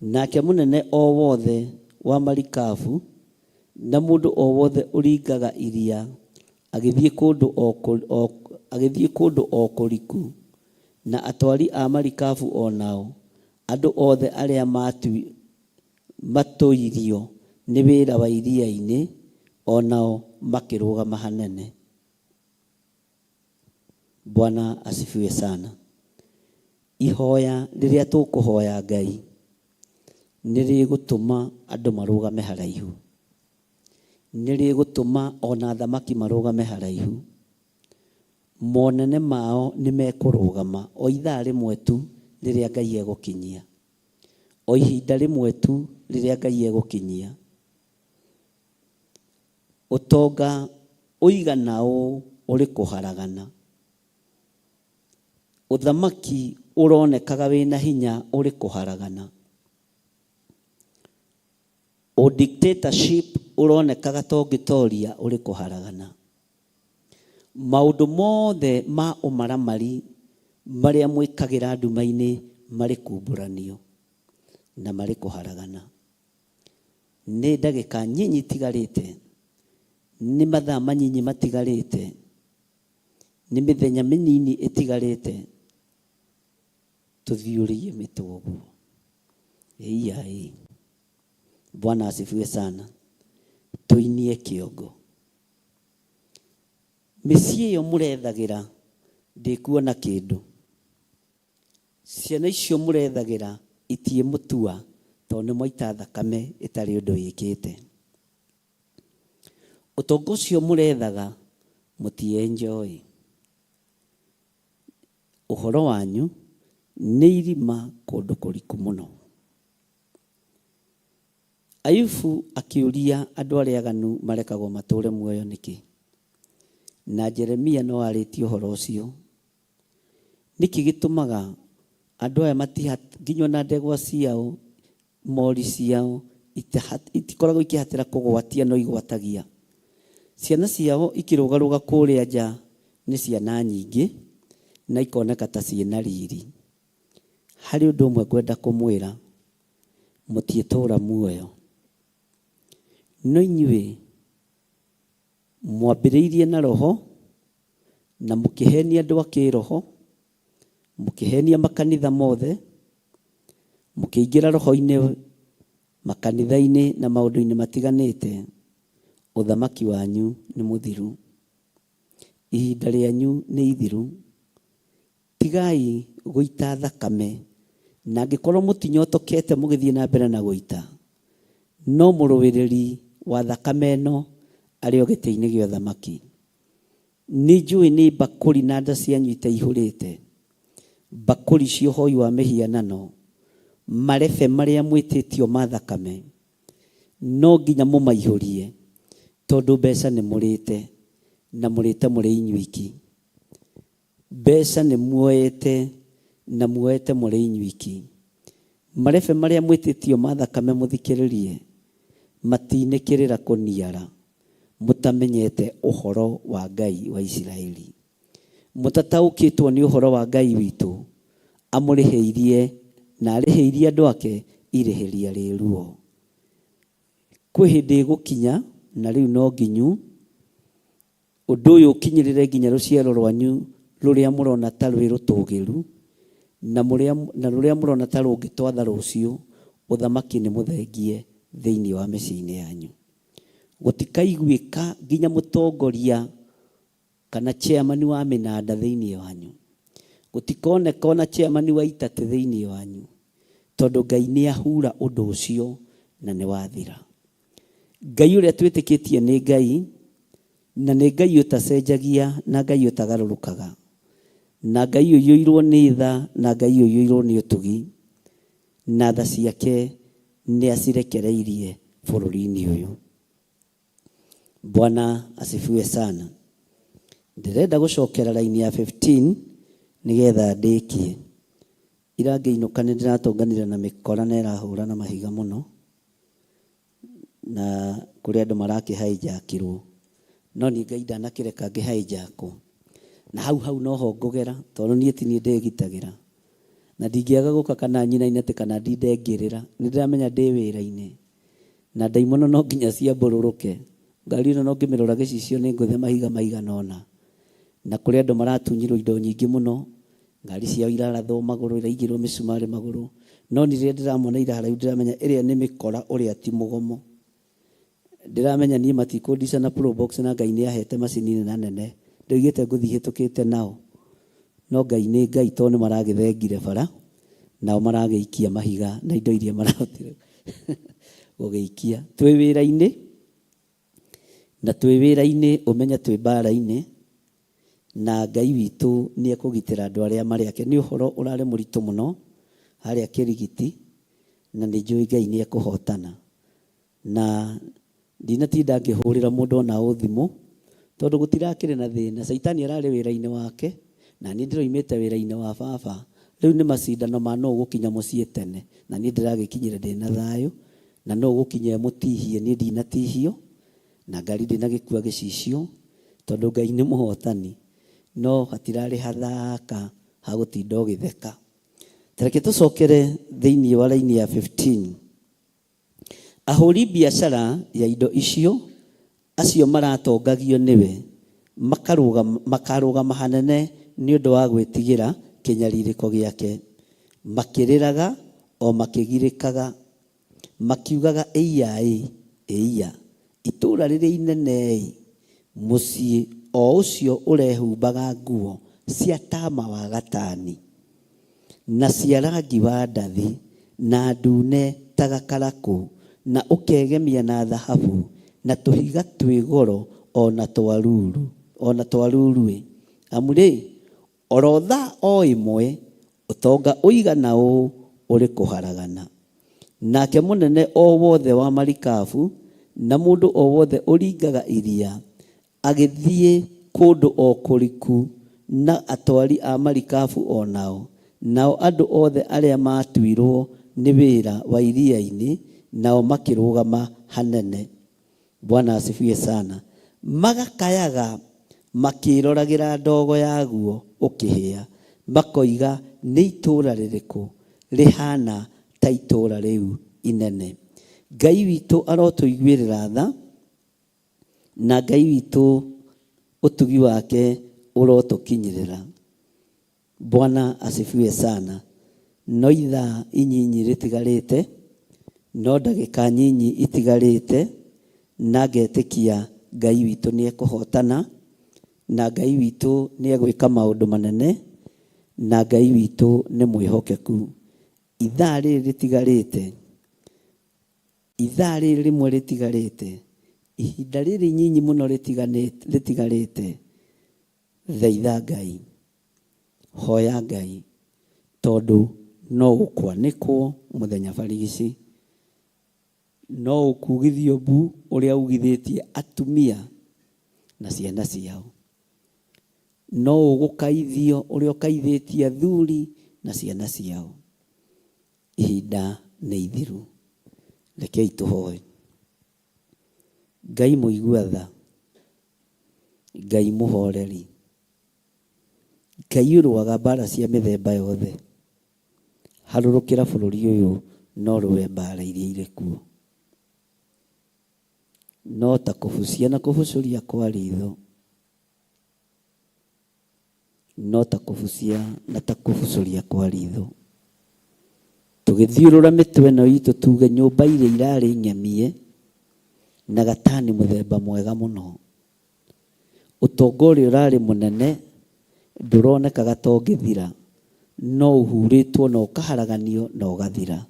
Nake mũnene o wothe wa marikabu na mũndũ o wothe ũringaga iria agĩthiĩ kũndũ o, o, agĩthiĩ kũndũ o kũriku, na atwari a marikabu o nao, andũ othe arĩa matũirio nĩ wĩra wa iria-inĩ, o nao makĩrũgama hanene. Bwana asifiwe sana. Ihoya rĩrĩa tũkũhoya Ngai nĩ rĩgũtũma andũ marũgame haraihu, nĩ rĩgũtũma ona athamaki marũgame haraihu, monene mao nĩ mekũrũgama o ithaa rĩmwe tu rĩrĩa Ngai egũkinyia, o ihinda rĩmwe tu rĩrĩa Ngai egũkinyia. Ũtonga ũigana ũũ ũrĩ kũharagana. Ũthamaki ũronekaga wĩna hinya ũrĩ kũharagana. Ũ-dictatorship ũronekaga ta ũngĩtoria ũrĩ kũharagana. Maũndũ mothe ma ũmaramari marĩa mwĩkagĩra nduma-inĩ marĩ kumbũranio na marĩ kũharagana. Nĩ ndagĩka nyinyi itigarĩte, nĩ mathaa manyinyi matigarĩte, nĩ mĩthenya mĩnini ĩtigarĩte, tũthiũrĩie mĩtwe ũguo. Ĩiya ĩ. Bwana asifiwe sana. Tũinie kĩongo. Mĩciĩ ĩyo mũrethagĩra ndĩkuona kĩndũ. Ciana icio mũrethagĩra itiĩmũtua tondũ nĩ mwaita thakame ĩtarĩ ũndũ ĩkĩte. Ũtonga ũcio mũrethaga mũti enjoy. Ũhoro wanyu Nĩ irima kũndũ kũriku mũno. Ayubu akĩũria andũ arĩa aganu marekagwo matũũre muoyo nĩkĩ? Na Jeremia no arĩtie ũhoro ũcio. Nĩkĩ gĩtũmaga andũ aya matiha nginya ona ndegwa ciao, mori ciao itikoragwo ikĩhatĩra kũgwatia no igwatagia. Ciana ciao ikĩrũgarũga kũrĩa nja nĩ ciana nyingĩ na ikoneka ta ciĩna riri. Harĩ ũndũ ũmwe ngwenda kũmwĩra, mũtiĩtũũra muoyo. No inyuĩ mwambĩrĩirie na roho na mũkĩhenia andũ a kĩroho, mũkĩhenia makanitha mothe, mũkĩingĩra roho-inĩ makanitha-inĩ na maũndũ-inĩ matiganĩte, ũthamaki wanyu nĩ mũthiru. Ihinda rĩanyu nĩ ithiru. Tigai gũita thakame, na angĩkorwo mũtinyotokete mũgĩthiĩ na mbere na gũita, no mũrũĩrĩri wa thakame ĩno arĩ o gĩtĩ-inĩ gĩa ũthamaki. Nĩ njũĩ nĩ mbakũri na nda cianyu itaihũrĩte, mbakũri cia ũhoi wa mĩhianano, marebe marĩa mwĩtĩtio ma thakame, no nginya mũmaihũrie, tondũ mbeca nĩ mũrĩte, na mũrĩte mũrĩ inyuiki. Mbeca nĩ muoete, na muoete mũrĩ inyuiki. Marebe marĩa mwĩtĩtio ma thakame mũthikĩrĩrie, matinĩkĩrĩra kũniara, mũtamenyete ũhoro wa Ngai wa Isiraeli. Mũtataũkĩtwo nĩ ũhoro wa Ngai witũ, amũrĩhĩirie na arĩhĩirie andũ ake irĩhĩria rĩ ruo. Kwĩ hĩndĩ ĩgũkinya, na rĩu no nginyu, Ũndũ ũyũ ũkinyĩrĩre nginya rũciaro rwanyu rũrĩa mũrona ta rwĩ rũtũũgĩru, na mũrĩa, na rũrĩa mũrona ta rũngĩtwatha rũciũ, ũthamaki nĩ mũthengie thĩinĩ wa mĩciĩ-inĩ yanyu. Gũtikaiguĩka nginya mũtongoria kana chairman wa mĩnanda thĩinĩ wanyu. Gũtikoneka ona chairman wa itatĩ thĩinĩ wanyu, tondũ Ngai nĩahura ũndũ ũcio na nĩwathira. Ngai ũrĩa twĩtĩkĩtie nĩ Ngai, na nĩ Ngai ũtacenjagia na Ngai ũtagarũrũkaga, na Ngai ũiyũirwo nĩ tha na Ngai ũiyũirwo nĩ ũtugi, na tha ciake nĩ acirekereirie bũrũri-inĩ ũyũ. Bwana asifiwe sana. Ndĩrenda gũcokera raini ya 15 nĩgetha ndĩkie. Ira ngĩinũka nĩ ndĩratũnganire na mĩkora na ĩrahũra na mahiga mũno, na kũrĩ andũ marakĩhaijakirwo, no niĩ Ngai ndanakĩreka ngĩhaijakwo. Na hau hau noho ngũgera, tondũ niĩ ti niĩ ndĩgitagĩra. Na ndingĩaga gũka kana nyinaine atĩ kana ndinde ngĩrĩra, nĩ ndĩramenya ndĩ wĩra-inĩ. Na ndaimono no nginya ciambũrũrũke. Ngari ĩno no ngĩmĩrora gĩcicio nĩ ngũthe mahiga maigana ũna. Na kũrĩ andũ maratunyirwo indo nyingĩ mũno, ngari ciao irarathwo magũrũ, iraigĩrwo mĩcumarĩ magũrũ. No niĩ rĩrĩa ndĩramona ira haraihu ndĩramenya ĩrĩa nĩ mĩkora ũrĩa ti mũgomo. Ndĩramenya niĩ matikũndica na probox na Ngai nĩ ahete macini nena nene. Ndoigĩte ngũthiĩ hĩtũkĩte nao. No Ngai nĩ Ngai tondũ nĩ maragĩthengire bara, nao maragĩikia mahiga na indo iria marahotire gũgĩikia. Twĩ wĩra-inĩ, na twĩ wĩra-inĩ ũmenye twĩ mbara-inĩ, na Ngai witũ nĩ ekũgitĩra andũ arĩa marĩ ake. Nĩ ũhoro ũrarĩ mũritũ mũno harĩa Kĩrigiti, na nĩ njũĩ Ngai nĩ ekũhotana. Na ndinatinda ngĩhũrĩra mũndũ ona ũ thimũ, tondũ gũtirakĩrĩ na thĩna. Caitani ararĩ wĩra-inĩ wake, na niĩ ndĩroimĩte wĩra-inĩ wa baba. Rĩu nĩ macindano ma nũ ũgũkinya mũciĩ tene, na niĩ ndĩragĩkinyire ndĩna thayũ, na nũ ũgũkinya e mũtihie, niĩ ndinatihio, na ngari ndĩnagĩkua gĩcicio, tondũ Ngai nĩ mũhotani. No hatirarĩ hathaka ha gũtinda ũgĩtheka. Ta reke tũcokere thĩinĩ wa raini ya 15. Ahũri biacara ya indo icio, acio maratongagio nĩwe, makarũgama hanene nĩ ũndũ wa gwĩtigĩra kĩnyarirĩko gĩake, makĩrĩraga o makĩgirĩkaga, makiugaga, Ĩiya-ĩ, ĩiya, itũũra rĩrĩa inene-ĩ, mũciĩ o ũcio ũrehumbaga nguo cia tama wa gatani! Na cia rangi wa ndathi, na ndune ta gakarakũ, na ũkegemia na thahabu, na tũhiga twĩ goro o na twa ruru, o na twa ruru-ĩ! Amu-rĩ, o ro thaa o ĩmwe, Ũtonga ũigana ũũ ũrĩ kũharagana. Nake mũnene o wothe wa marikabu na mũndũ o wothe ũringaga iria agĩthiĩ kũndũ o kũriku na atwari a marikabu o nao, nao andũ othe arĩa maatuirwo nĩ wĩra wa iria-inĩ nao makĩrũgama hanene. Bwana asifiwe sana. Magakayaga makĩĩroragĩra ndogo yaguo ũkĩhĩa, makoiga, nĩ itũũra rĩrĩkũ rĩhaana ta itũũra rĩu inene? Ngai witũ arotũiguĩrĩra tha, na Ngai witũ ũtugi wake ũrotũkinyĩrĩra. Bwana asifiwe sana. No ithaa inyinyi rĩtigarĩte, no ndagĩka nyinyi itigarĩte, na ngetĩkia Ngai witũ nĩ ekũhotana, na Ngai witũ nĩ egwĩka maũndũ manene, na Ngai witũ nĩ mwĩhokeku. Ithaa rĩrĩ rĩtigarĩte, ithaa rĩrĩ rĩmwe rĩtigarĩte, ihinda rĩrĩ inyinyi mũno rĩtigarĩte, thaitha Ngai, hoya Ngai, tondũ no ũkwanĩkwo mũthenya barigici, no ũkugithio mbu ũrĩa ugithĩtie atumia na ciana ciao, no ũgũkaithio ũrĩa ũkaithĩtie athuri na ciana ciao. Ihinda nĩ ithiru. Rekei tũhoe. Ngai mũigua tha, Ngai mũhoreri, Ngai ũrũaga mbara cia mĩthemba yothe, harũrũkĩra bũrũri ũyũ na ũrũe mbara iria irĩ kuo. No ta kũbucia na kũbucũria kwa ritho, no ta kũbucia na ta kũbucũria kwa ritho. Tũgĩthiũrũra mĩtwe ĩno itũ tuge nyũmba iria irarĩ ng'emie na gatani mũthemba mwega mũno, ũtonga ũrĩa ũrarĩ mũnene ndũronekaga ta ũngĩthira, no ũhurĩtwo na ũkaharaganio na ũgathira.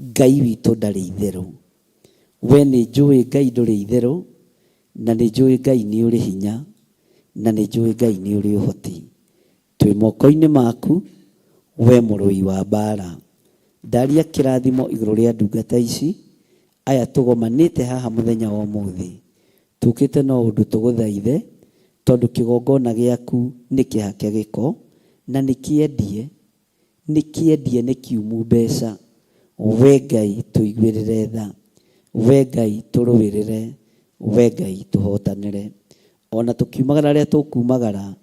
Ngai witũ ndarĩ itherũ. We nĩ njũĩ Ngai ndũrĩ itherũ, na nĩ njũĩ Ngai nĩ ũrĩ hinya, na nĩ njũĩ Ngai nĩ ũrĩ ũhoti. Twĩ moko-inĩ maku, we mũrũi wa mbara. Ndaria kĩrathimo igũrũ rĩa ndungata ici, aya tũgomanĩte haha mũthenya wa ũmũthĩ. Tũkĩte no ũndũ tũgũthaithe, tondũ kĩgongona gĩaku nĩ kĩhake gĩko, na nĩ kĩendie, nĩ kĩendie nĩ kiumu mbeca. We Ngai tũiguĩrĩre tha, we Ngai tũrũĩrĩre, we Ngai tũhotanĩre. Ona tũkiumagara rĩrĩa tũkumagara,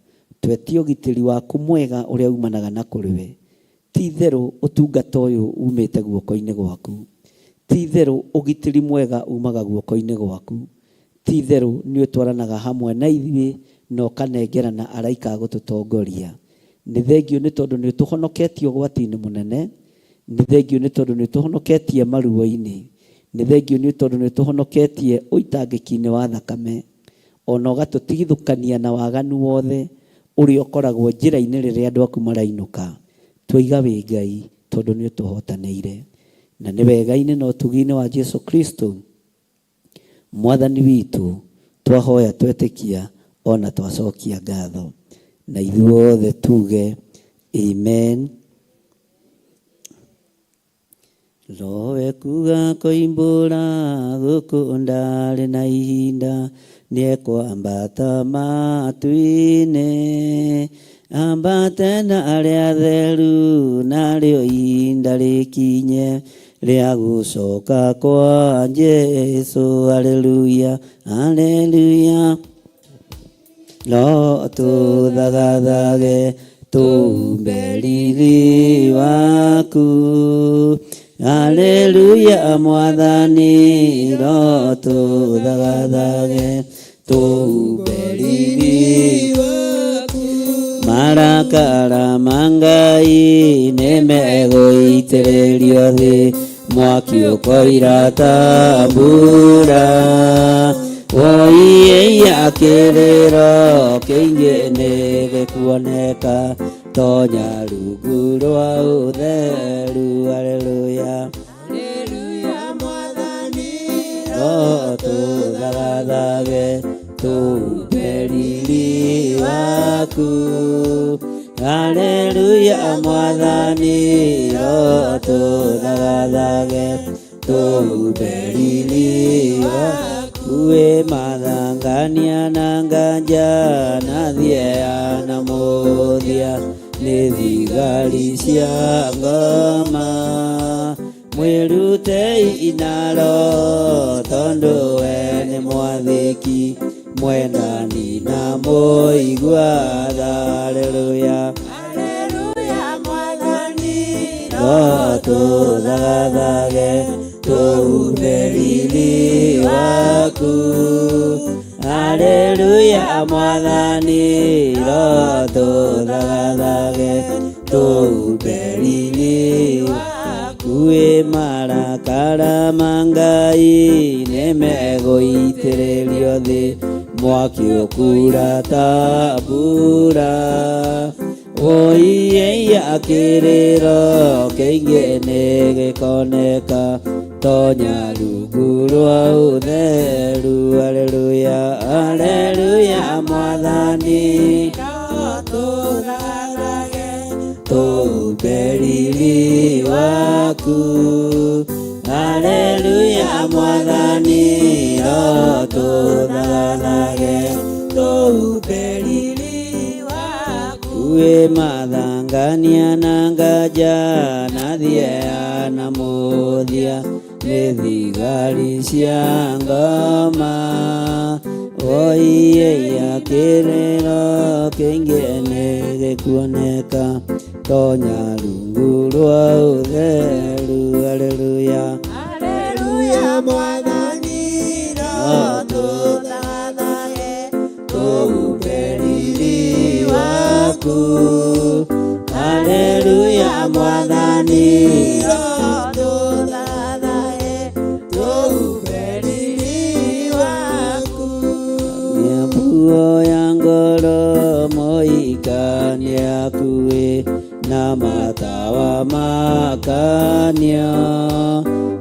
twetie ũgitĩri waku mwega ũrĩa umanaga na kũrĩ we. Ti itherũ ũtungata ũyũ umĩte guoko-inĩ gwaku. Ti itherũ ũgitĩri mwega umaga guoko-inĩ gwaku. Ti itherũ nĩ ũtwaranaga hamwe na ithuĩ na ũkanengerana araika a gũtũtongoria. Nĩ thengiũ nĩ tondũ nĩ ũtũhonoketie ũgwati-inĩ mũnene. Nĩ thengiũ nĩ tondũ nĩ ũtũhonoketie maruo-inĩ. Nĩ thengiũ nĩ tondũ nĩ ũtũhonoketie ũitangĩki-inĩ wa thakame. Ona ũgatũtigithũkania na waganu wothe ũrĩa ũkoragwo njĩra-inĩ rĩrĩa andũ aku marainũka. Twaiga wĩ Ngai tondũ nĩ ũtũhotanĩire. Na nĩ wega-inĩ na ũtugi-inĩ wa Jesu Kristo Mwathani witũ, twahoya twetĩkia ona twacokia ngatho. Na ithuothe tuge amen. Nowe kuga koimbũra gũkũ ndarĩ na ihinda, nĩekwambata matu-inĩ, ambate na arĩa atheru, narĩo ihinda rĩkinye rĩa gũcoka kwa Jesu. Haleluya, haleluya. No tũthagathage tũmbe riri waku. Haleluya Mwathani, no tũthagathage tũmbe riri waku. Marakara ma Ngai nĩ megũitĩrĩrio thĩ, mwaki ũkoira ta mbura. Woiĩia kĩrĩro kĩingĩ nĩ gĩkuoneka, tonya rungu rwa ũtheru. Haleluya, no tũthagathage tũmbe riri waku. Haleluya mwathani rotũthagathage tũhumbe riri waku wĩ mathangania na nganja na thieya na mũthia nĩ thigari cia ngoma mwĩrutei inaro tondũ we nĩ mwathĩki mwendani na mũigua tha haleluya Haleluya mwathani rotũthagathage tũhumbe riri waku haleluya mwathani rotũthagathage tũhumbe riri waku wĩ marakara ma Ngai nĩmegũitĩrĩrio thĩ mwaki ũkura ta mbura Oiyeia kĩrĩro kĩingĩ nĩ gĩkoneka tonya rungu rwa ũtheru haleluya haleluya mwathani rotũthagathage tũhumbe riri waku haleluya mwathani rotũthagathage tũhumbe riri waku wĩ mathangania na nganja na thieya na mũthia nĩ thigari cia ngoma oiyeia kĩrĩro kĩingĩ nĩ gĩkuoneka tonya rungu rwa ũtheru haleluya Haleluya mwathani rotũthagathage tũhumbe riri waku haleluya mwathani rotũthagathage tũhumbe riri waku Mĩambuo ya ngoro moikania akuĩ na matawa makanio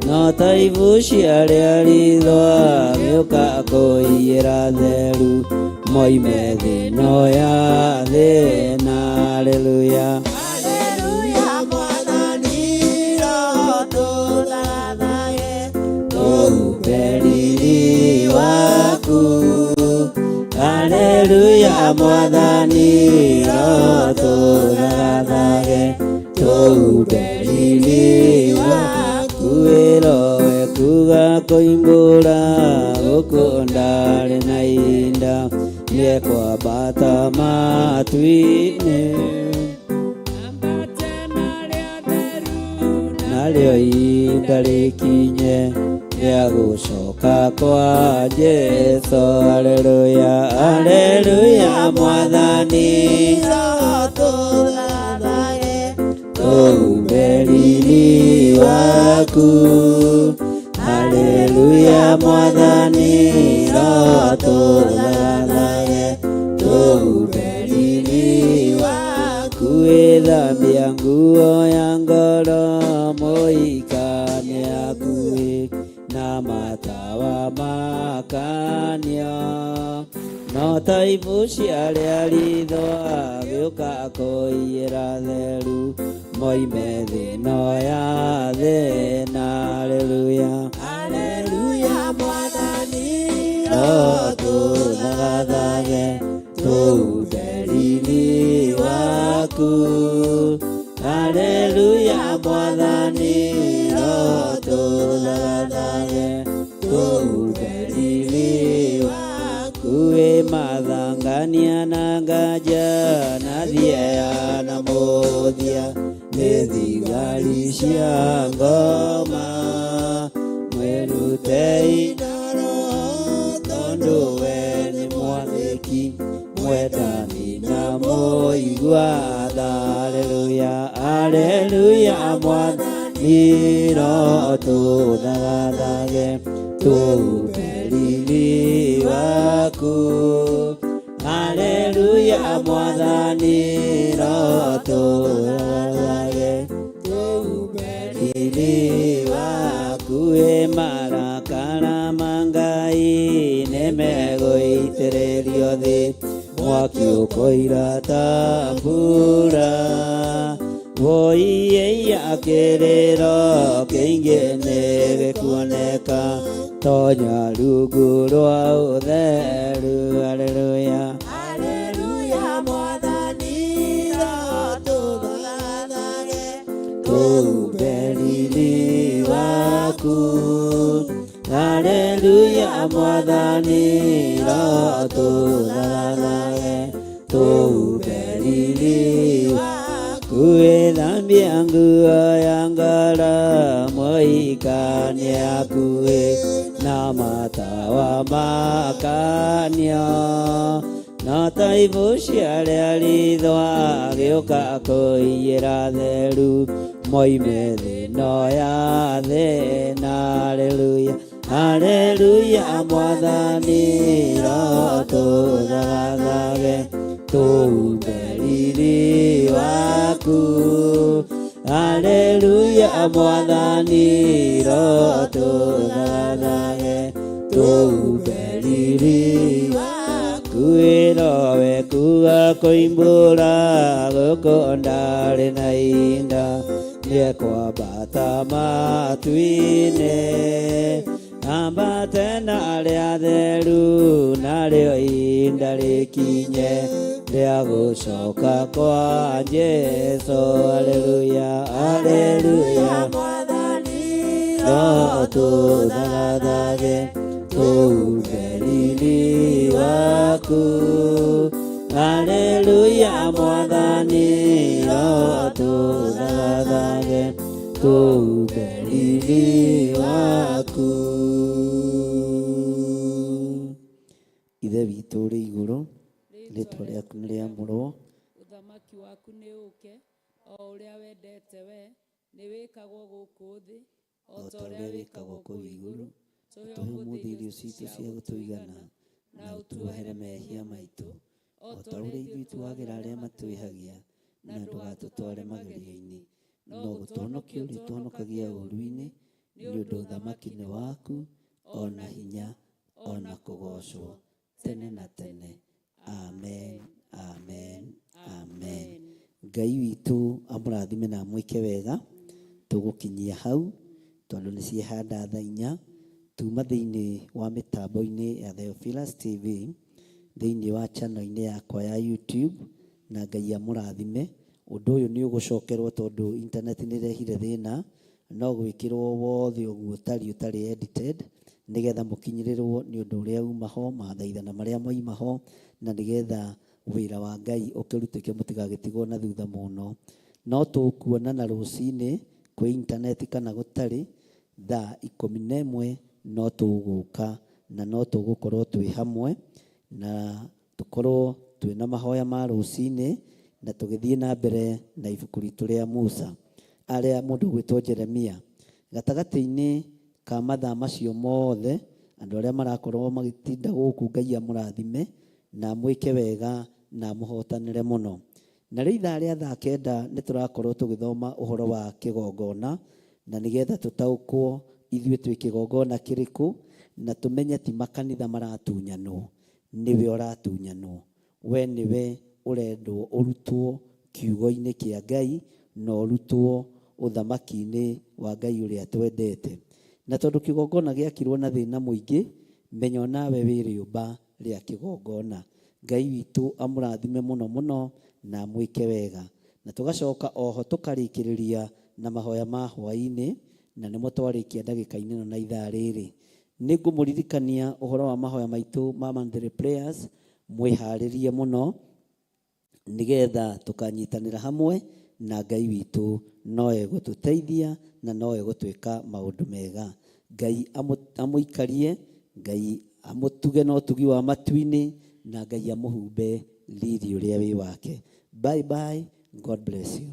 no ta ibu cia rĩa rithwa gĩũka kũiyĩra theru moime thĩno ya thĩna haleluya Haleluya mwathani rotũthagathage tũhumbe riri waku haleluya mwathani rotũthagathage tũhumbe riri waku wĩrowe kuga kũimbũra gũkũ ndarĩ na ihinda nĩekwambata matu-inĩ Ambate na arĩa atheru narĩo ihinda rĩkinye rĩa gũcoka kwa Jesũ haleluya haleluya mwathani rotũthagathage tũhumbe riri waku haleluya mwathani rotũthagathage tũhumbe riri waku wĩthambia nguo ya ngoro mũikane akuĩ na matawa makanio no ta ibu cia rĩa rithwa gĩũka kũiyĩra theru moime thĩno ya thĩna haleluya Haleluya mwathani rotũthagathage tũhumbe riri waku haleluya mwathani rotũthagathage tũhumbe riri waku wĩ mathangania na nganja na thieya na mũthia nĩ thigari cia ngoma mwĩrutei na roho tondũ we nĩ mwathĩki mwendani na mũigua tha haleluya haleluya mwathani rotũthagathage tũhumbe riri waku haleluya mwathani rotũthagathage tũhumbe riri waku wĩ marakara ma Ngai nĩmegũitĩrĩrio thĩ Mwaki ũkoira ta mbura woiyeia kĩrĩro kĩingĩ nĩgĩkuoneka tonya rungu rwa ũtheru haleluya Haleluya Mwathani rotũthathage tũumbe riri waku haleluya Mwathani rotũthathage tũumbe riri waku wĩthambia nguo ya ngoro mũhikanie hakuhĩ na matawa makanio no ta ibucia rĩa rithwa gĩũka kũiyĩra theru moime thĩno ya thĩna haleluya haleluya Mwathani rotũthathage tũumbe riri waku haleluya Mwathani rotũthathage tũumbe riri waku ĩrowe kuga kũimbũra gũkũ ndarĩ na inda nĩekwambata matu-inĩ ambate na arĩa atheru narĩo ihinda rĩkinye rĩa gũcoka kwa Jesũ haleluya haleluya Mwathani rotũthathage tũumbe riri waku haleluya Mwathani rotũthathage tũumbe riri waku. Ithe witũ ũrĩ igũrũ, rĩtwa rĩaku nĩ rĩamũrwo, Ũthamaki waku nĩ ũũke, o ũrĩa wendete we nĩ wĩkagwo gũkũ thĩ o ta ũrĩa wĩkagwo kũu igũrũ. Tũhe ũmũthĩ irio citũ cia gũtũigana, na ũtuohere mehia maitũ o ta ũrĩa ithuĩ tuohagĩra arĩa matwĩhagia, na ndũgatũtware magerio-inĩ, no gũtũhonokia ũrĩtũhonokagia ũũru-inĩ, nĩ ũndũ ũthamaki nĩ waku, o na hinya, o na kũgoocwo tene na tene. Amen, amen, amen. Ngai witũ amũrathime na amwĩke wega. Tũgũkinyia hau tondũ nĩ ciehanda thaa inya tuma thĩinĩ wa mĩtambo-inĩ ya Theophilus TV thĩinĩ wa channel-inĩ yakwa ya YouTube, na Ngai amũrathime. Ũndũ ũyũ nĩ ũgũcokerwo tondũ internet nĩ ĩrehire thĩna, no gwĩkĩrwo wothe ũguo ũtariĩ ũtarĩ edited, nĩgetha mũkinyĩrĩrwo nĩ ũndũ ũrĩa uma ho, mathaithana marĩa moima ho, na nĩgetha wĩra wa Ngai ũkĩrutĩke mũtigagĩtigwo na thutha mũno. No tũkuonana rũcinĩ kwĩ internet kana gũtarĩ thaa 11 no tũgũka na no tũgũkorwo twĩ hamwe na tũkorwo twĩna mahoya ma rũcinĩ na tũgĩthiĩ na mbere na ibuku ritũ rĩa Musa arĩa mũndũ ũgwĩtwo Jeremia. Gatagatĩ-inĩ ka mathaa macio mothe andũ arĩa marakorwo magĩtinda gũkũ Ngai amũrathime na amwĩke wega na amũhotanĩre mũno. Na rĩu ithaa rĩa thaa 9 nĩ tũrakorwo tũgĩthoma ũhoro wa kĩgongona, na nĩgetha tũtaũkwo ithuĩ twĩ kĩgongona kĩrĩkũ, na tũmenye ti makanitha maratunyanwo, nĩwe ũratunyanwo, we nĩwe ũrendwo ũrutwo kiugo-inĩ kĩa Ngai na ũrutwo ũthamaki-inĩ wa Ngai ũrĩa twendete. Na tondũ kĩgongona gĩakirwo na thĩna mũingĩ, menya onawe wĩ rĩũmba rĩa kĩgongona. Ngai witũ amũrathime mũno mũno na amwĩke wega. Na tũgacoka oho tũkarĩkĩrĩria na mahoya ma hwaĩ-inĩ, na nĩmo twarĩkia ndagĩka-inĩ ĩno na ithaa rĩrĩ. Nĩ ngũmũririkania ũhoro wa mahoya maitũ ma monthly prayers, mwĩharĩrie mũno nĩgetha tũkanyitanĩra hamwe na Ngai witũ, no egũtũteithia na no egũtwĩka maũndũ mega. Ngai amũikarie, Ngai amũtuge na ũtugi wa matu-inĩ, na Ngai amũhumbe riri ũrĩa wĩ wake. Bye bye, God bless you.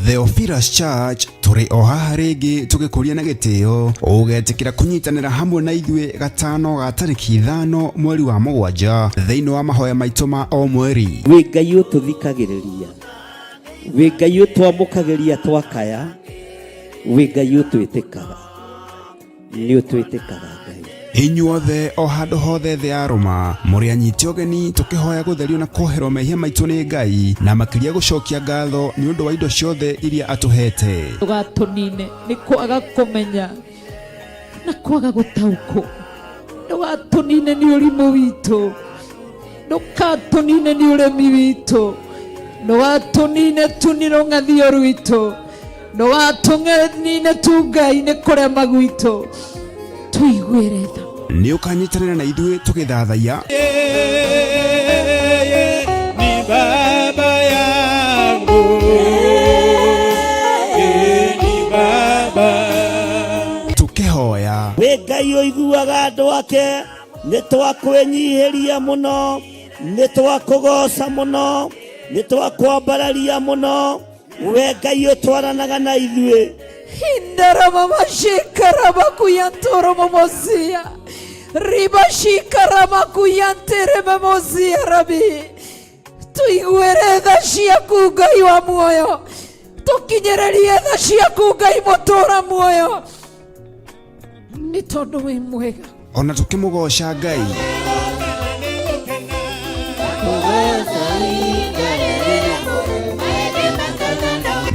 Theophilus Church tũrĩ o haha rĩngĩ tũgĩkũria na gĩtĩo ũgetĩkĩra kũnyitanĩra hamwe na ithuĩ gatano ga tarĩki 5 mweri wa 7 thĩinĩ wa mahoya maitũ ma o mweri. Wĩ Ngai ũtũthikagĩrĩria, wĩ Ngai ũtwamũkagĩria twakaya, wĩ Ngai ũtwĩtĩkaga, nĩ ũtwĩtĩkaga Ngai. Inyuothe o handũ hothe thĩ ya Rũma mũrĩ anyite ũgeni tũkĩhoya gũtherio na kwoherwo mehia maitũ nĩ Ngai na makĩria gũcokia ngatho nĩ ũndũ wa indo ciothe iria atũhete. Ndũgatũnine nĩ kwaga kũmenya na kwaga gũtaũkwo, ndũgatũnine nĩ ũrimũ witũ, ndũgatũnine nĩ ũremi witũ, ndũgatũnine tu nĩ rũng'athio rwitũ, ndũgatũnine tu Ngai nĩ kũrema gwitũ, tũiguĩre tha. Nĩ ũkanyitanĩra na ithuĩ tũgĩthathaiya Ni baba yangu, ni baba. Tũkĩhoya Wĩ Ngai ũiguaga andũ ake, nĩ twakwĩnyihĩria mũno, nĩ twakũgoca mũno, nĩ twakwambararia mũno, we Ngai ũtwaranaga na ithuĩ. Hindaramamashikaramakuyantoromomosia ribashikaramakuyanteramomosia rabi tuiguĩre tha ciaku Ngai wa muoyo, tũkinyĩrĩrie tha ciaku Ngai mũtũra muoyo, nĩ tondũ wĩ mwega. Ona tũkĩmũgoca Ngai.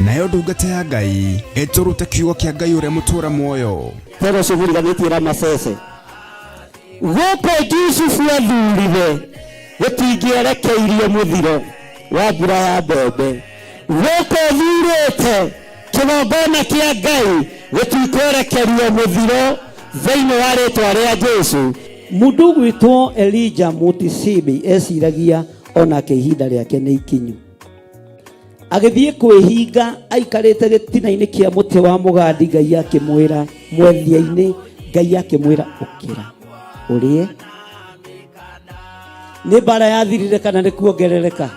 Nayo ndungata ya Ngai ĩtũrute kiugo kĩa Ngai ũrĩa mũtũra muoyo. Toro ũcio mũriganĩtie Ramasese gũkũ Jusufu athurire gũtingĩerekeirio mũthiro wa mbura ya mbembe, gũkũ thurĩte kĩgongona kĩa Ngai gũtikwerekerio mũthiro thĩinĩ wa rĩtwa rĩa Jesũ. Mũndũ ũgwĩtwo Elijah Mutisibi eciragia onake ihinda rĩake nĩ ikinyu, agĩthiĩ kwĩhinga aikarĩte gĩtina-inĩ kĩa mũtĩ wa mũgandi. Ngai akĩmwĩra mwethia-inĩ, Ngai akĩmwĩra ũkĩra ũrĩe. Nĩ mbara yathirire kana nĩ kuongerereka?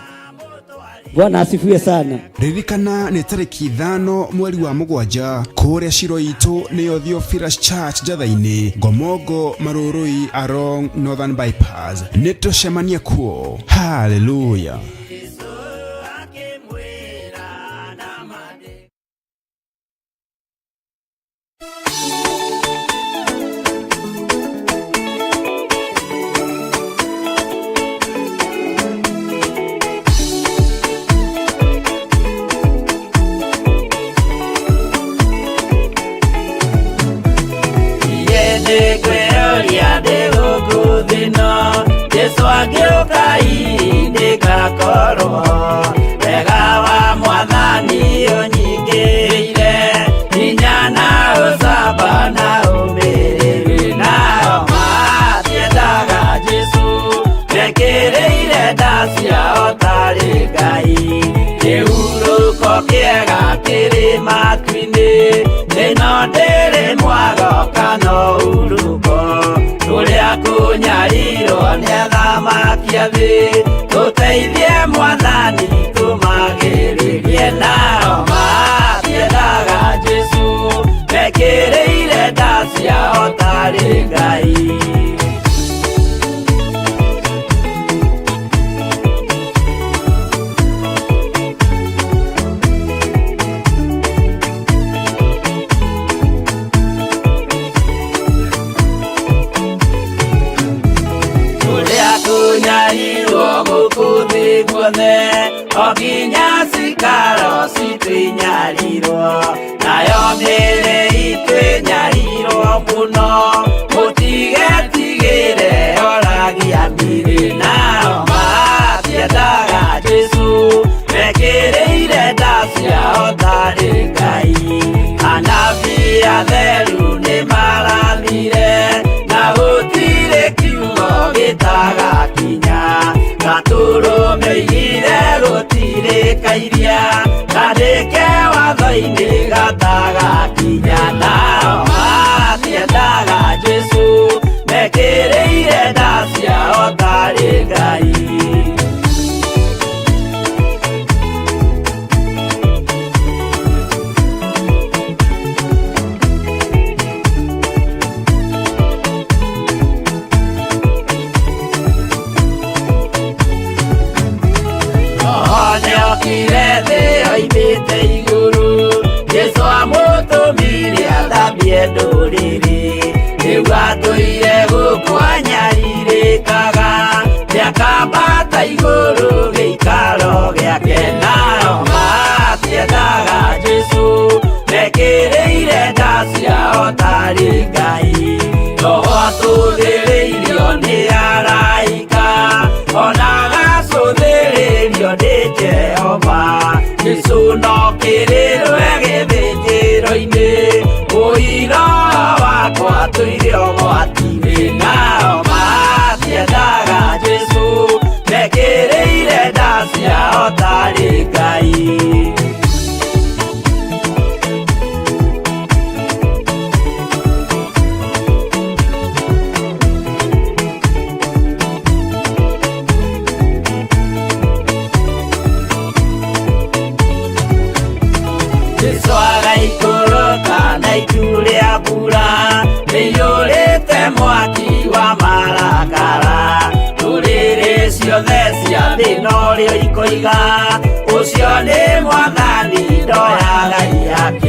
Bwana asifiwe sana. Ririkana nĩ tarĩki 5 mweri wa 7 kũrĩa ciro itũ nĩyo Theophilus Church Njatha-inĩ, Ngomongo, Marũrũi along Northern Bypass. Nĩ tũcemanie kuo. Hallelujah. Jesu agĩũka ndĩgakorwo wega wa mwathani ũnyingĩrĩire hinya na ũcamba na ũmĩrĩru nao matiendaga Jesu mekĩrĩire nda ciao tarĩ Ngai kĩhurũko kĩega kĩrĩ matu-inĩ ĩno ndĩrĩ mwago kana ũhurũko tũrĩa kũnyarirwo nĩ athamaki a thĩ tũteithie mwathani tũmagĩrĩrie nao matiendaga Jesu mekĩrĩire nda ciao tarĩ Ngai. Kũrĩa kũnyarirwo gũkũ thĩ guothe o nginya cikaro citũ inyarirwo nayo mĩĩrĩ itũ ĩnyarirwo mũno mũtigetigĩre oragia mĩĩrĩ nao matiendaga Jesu mekĩrĩire nda ciao tarĩ Ngai anabii atheru nĩmarathire na gũtirĩ kiugo gĩtagakinya gatũrũmĩire gũtirĩ kairia kandĩke watho-inĩ gatagakinya nao matiendaga Jesu mekĩrĩire nda ciao tarĩ Ngai. ciao tarĩ Ngai. Roho atũthĩrĩirio nĩ araika, ona agacũthĩrĩrio nĩ Jehova. Jesũ no kĩrĩrwe gĩthĩnjĩro-inĩ, ũira wakwa tũire ũgwati-inĩ. Nao matiendaga Jesũ, mekĩrĩire nda ciao tarĩ Ngai. Jesũ agaikũrũka na itu rĩa mbura rĩiyũrĩte mwaki wa marakara. Ndũrĩrĩ ciothe cia thĩ norĩo ikoiga, ũcio nĩ Mwathani, ndoyaga ihaki.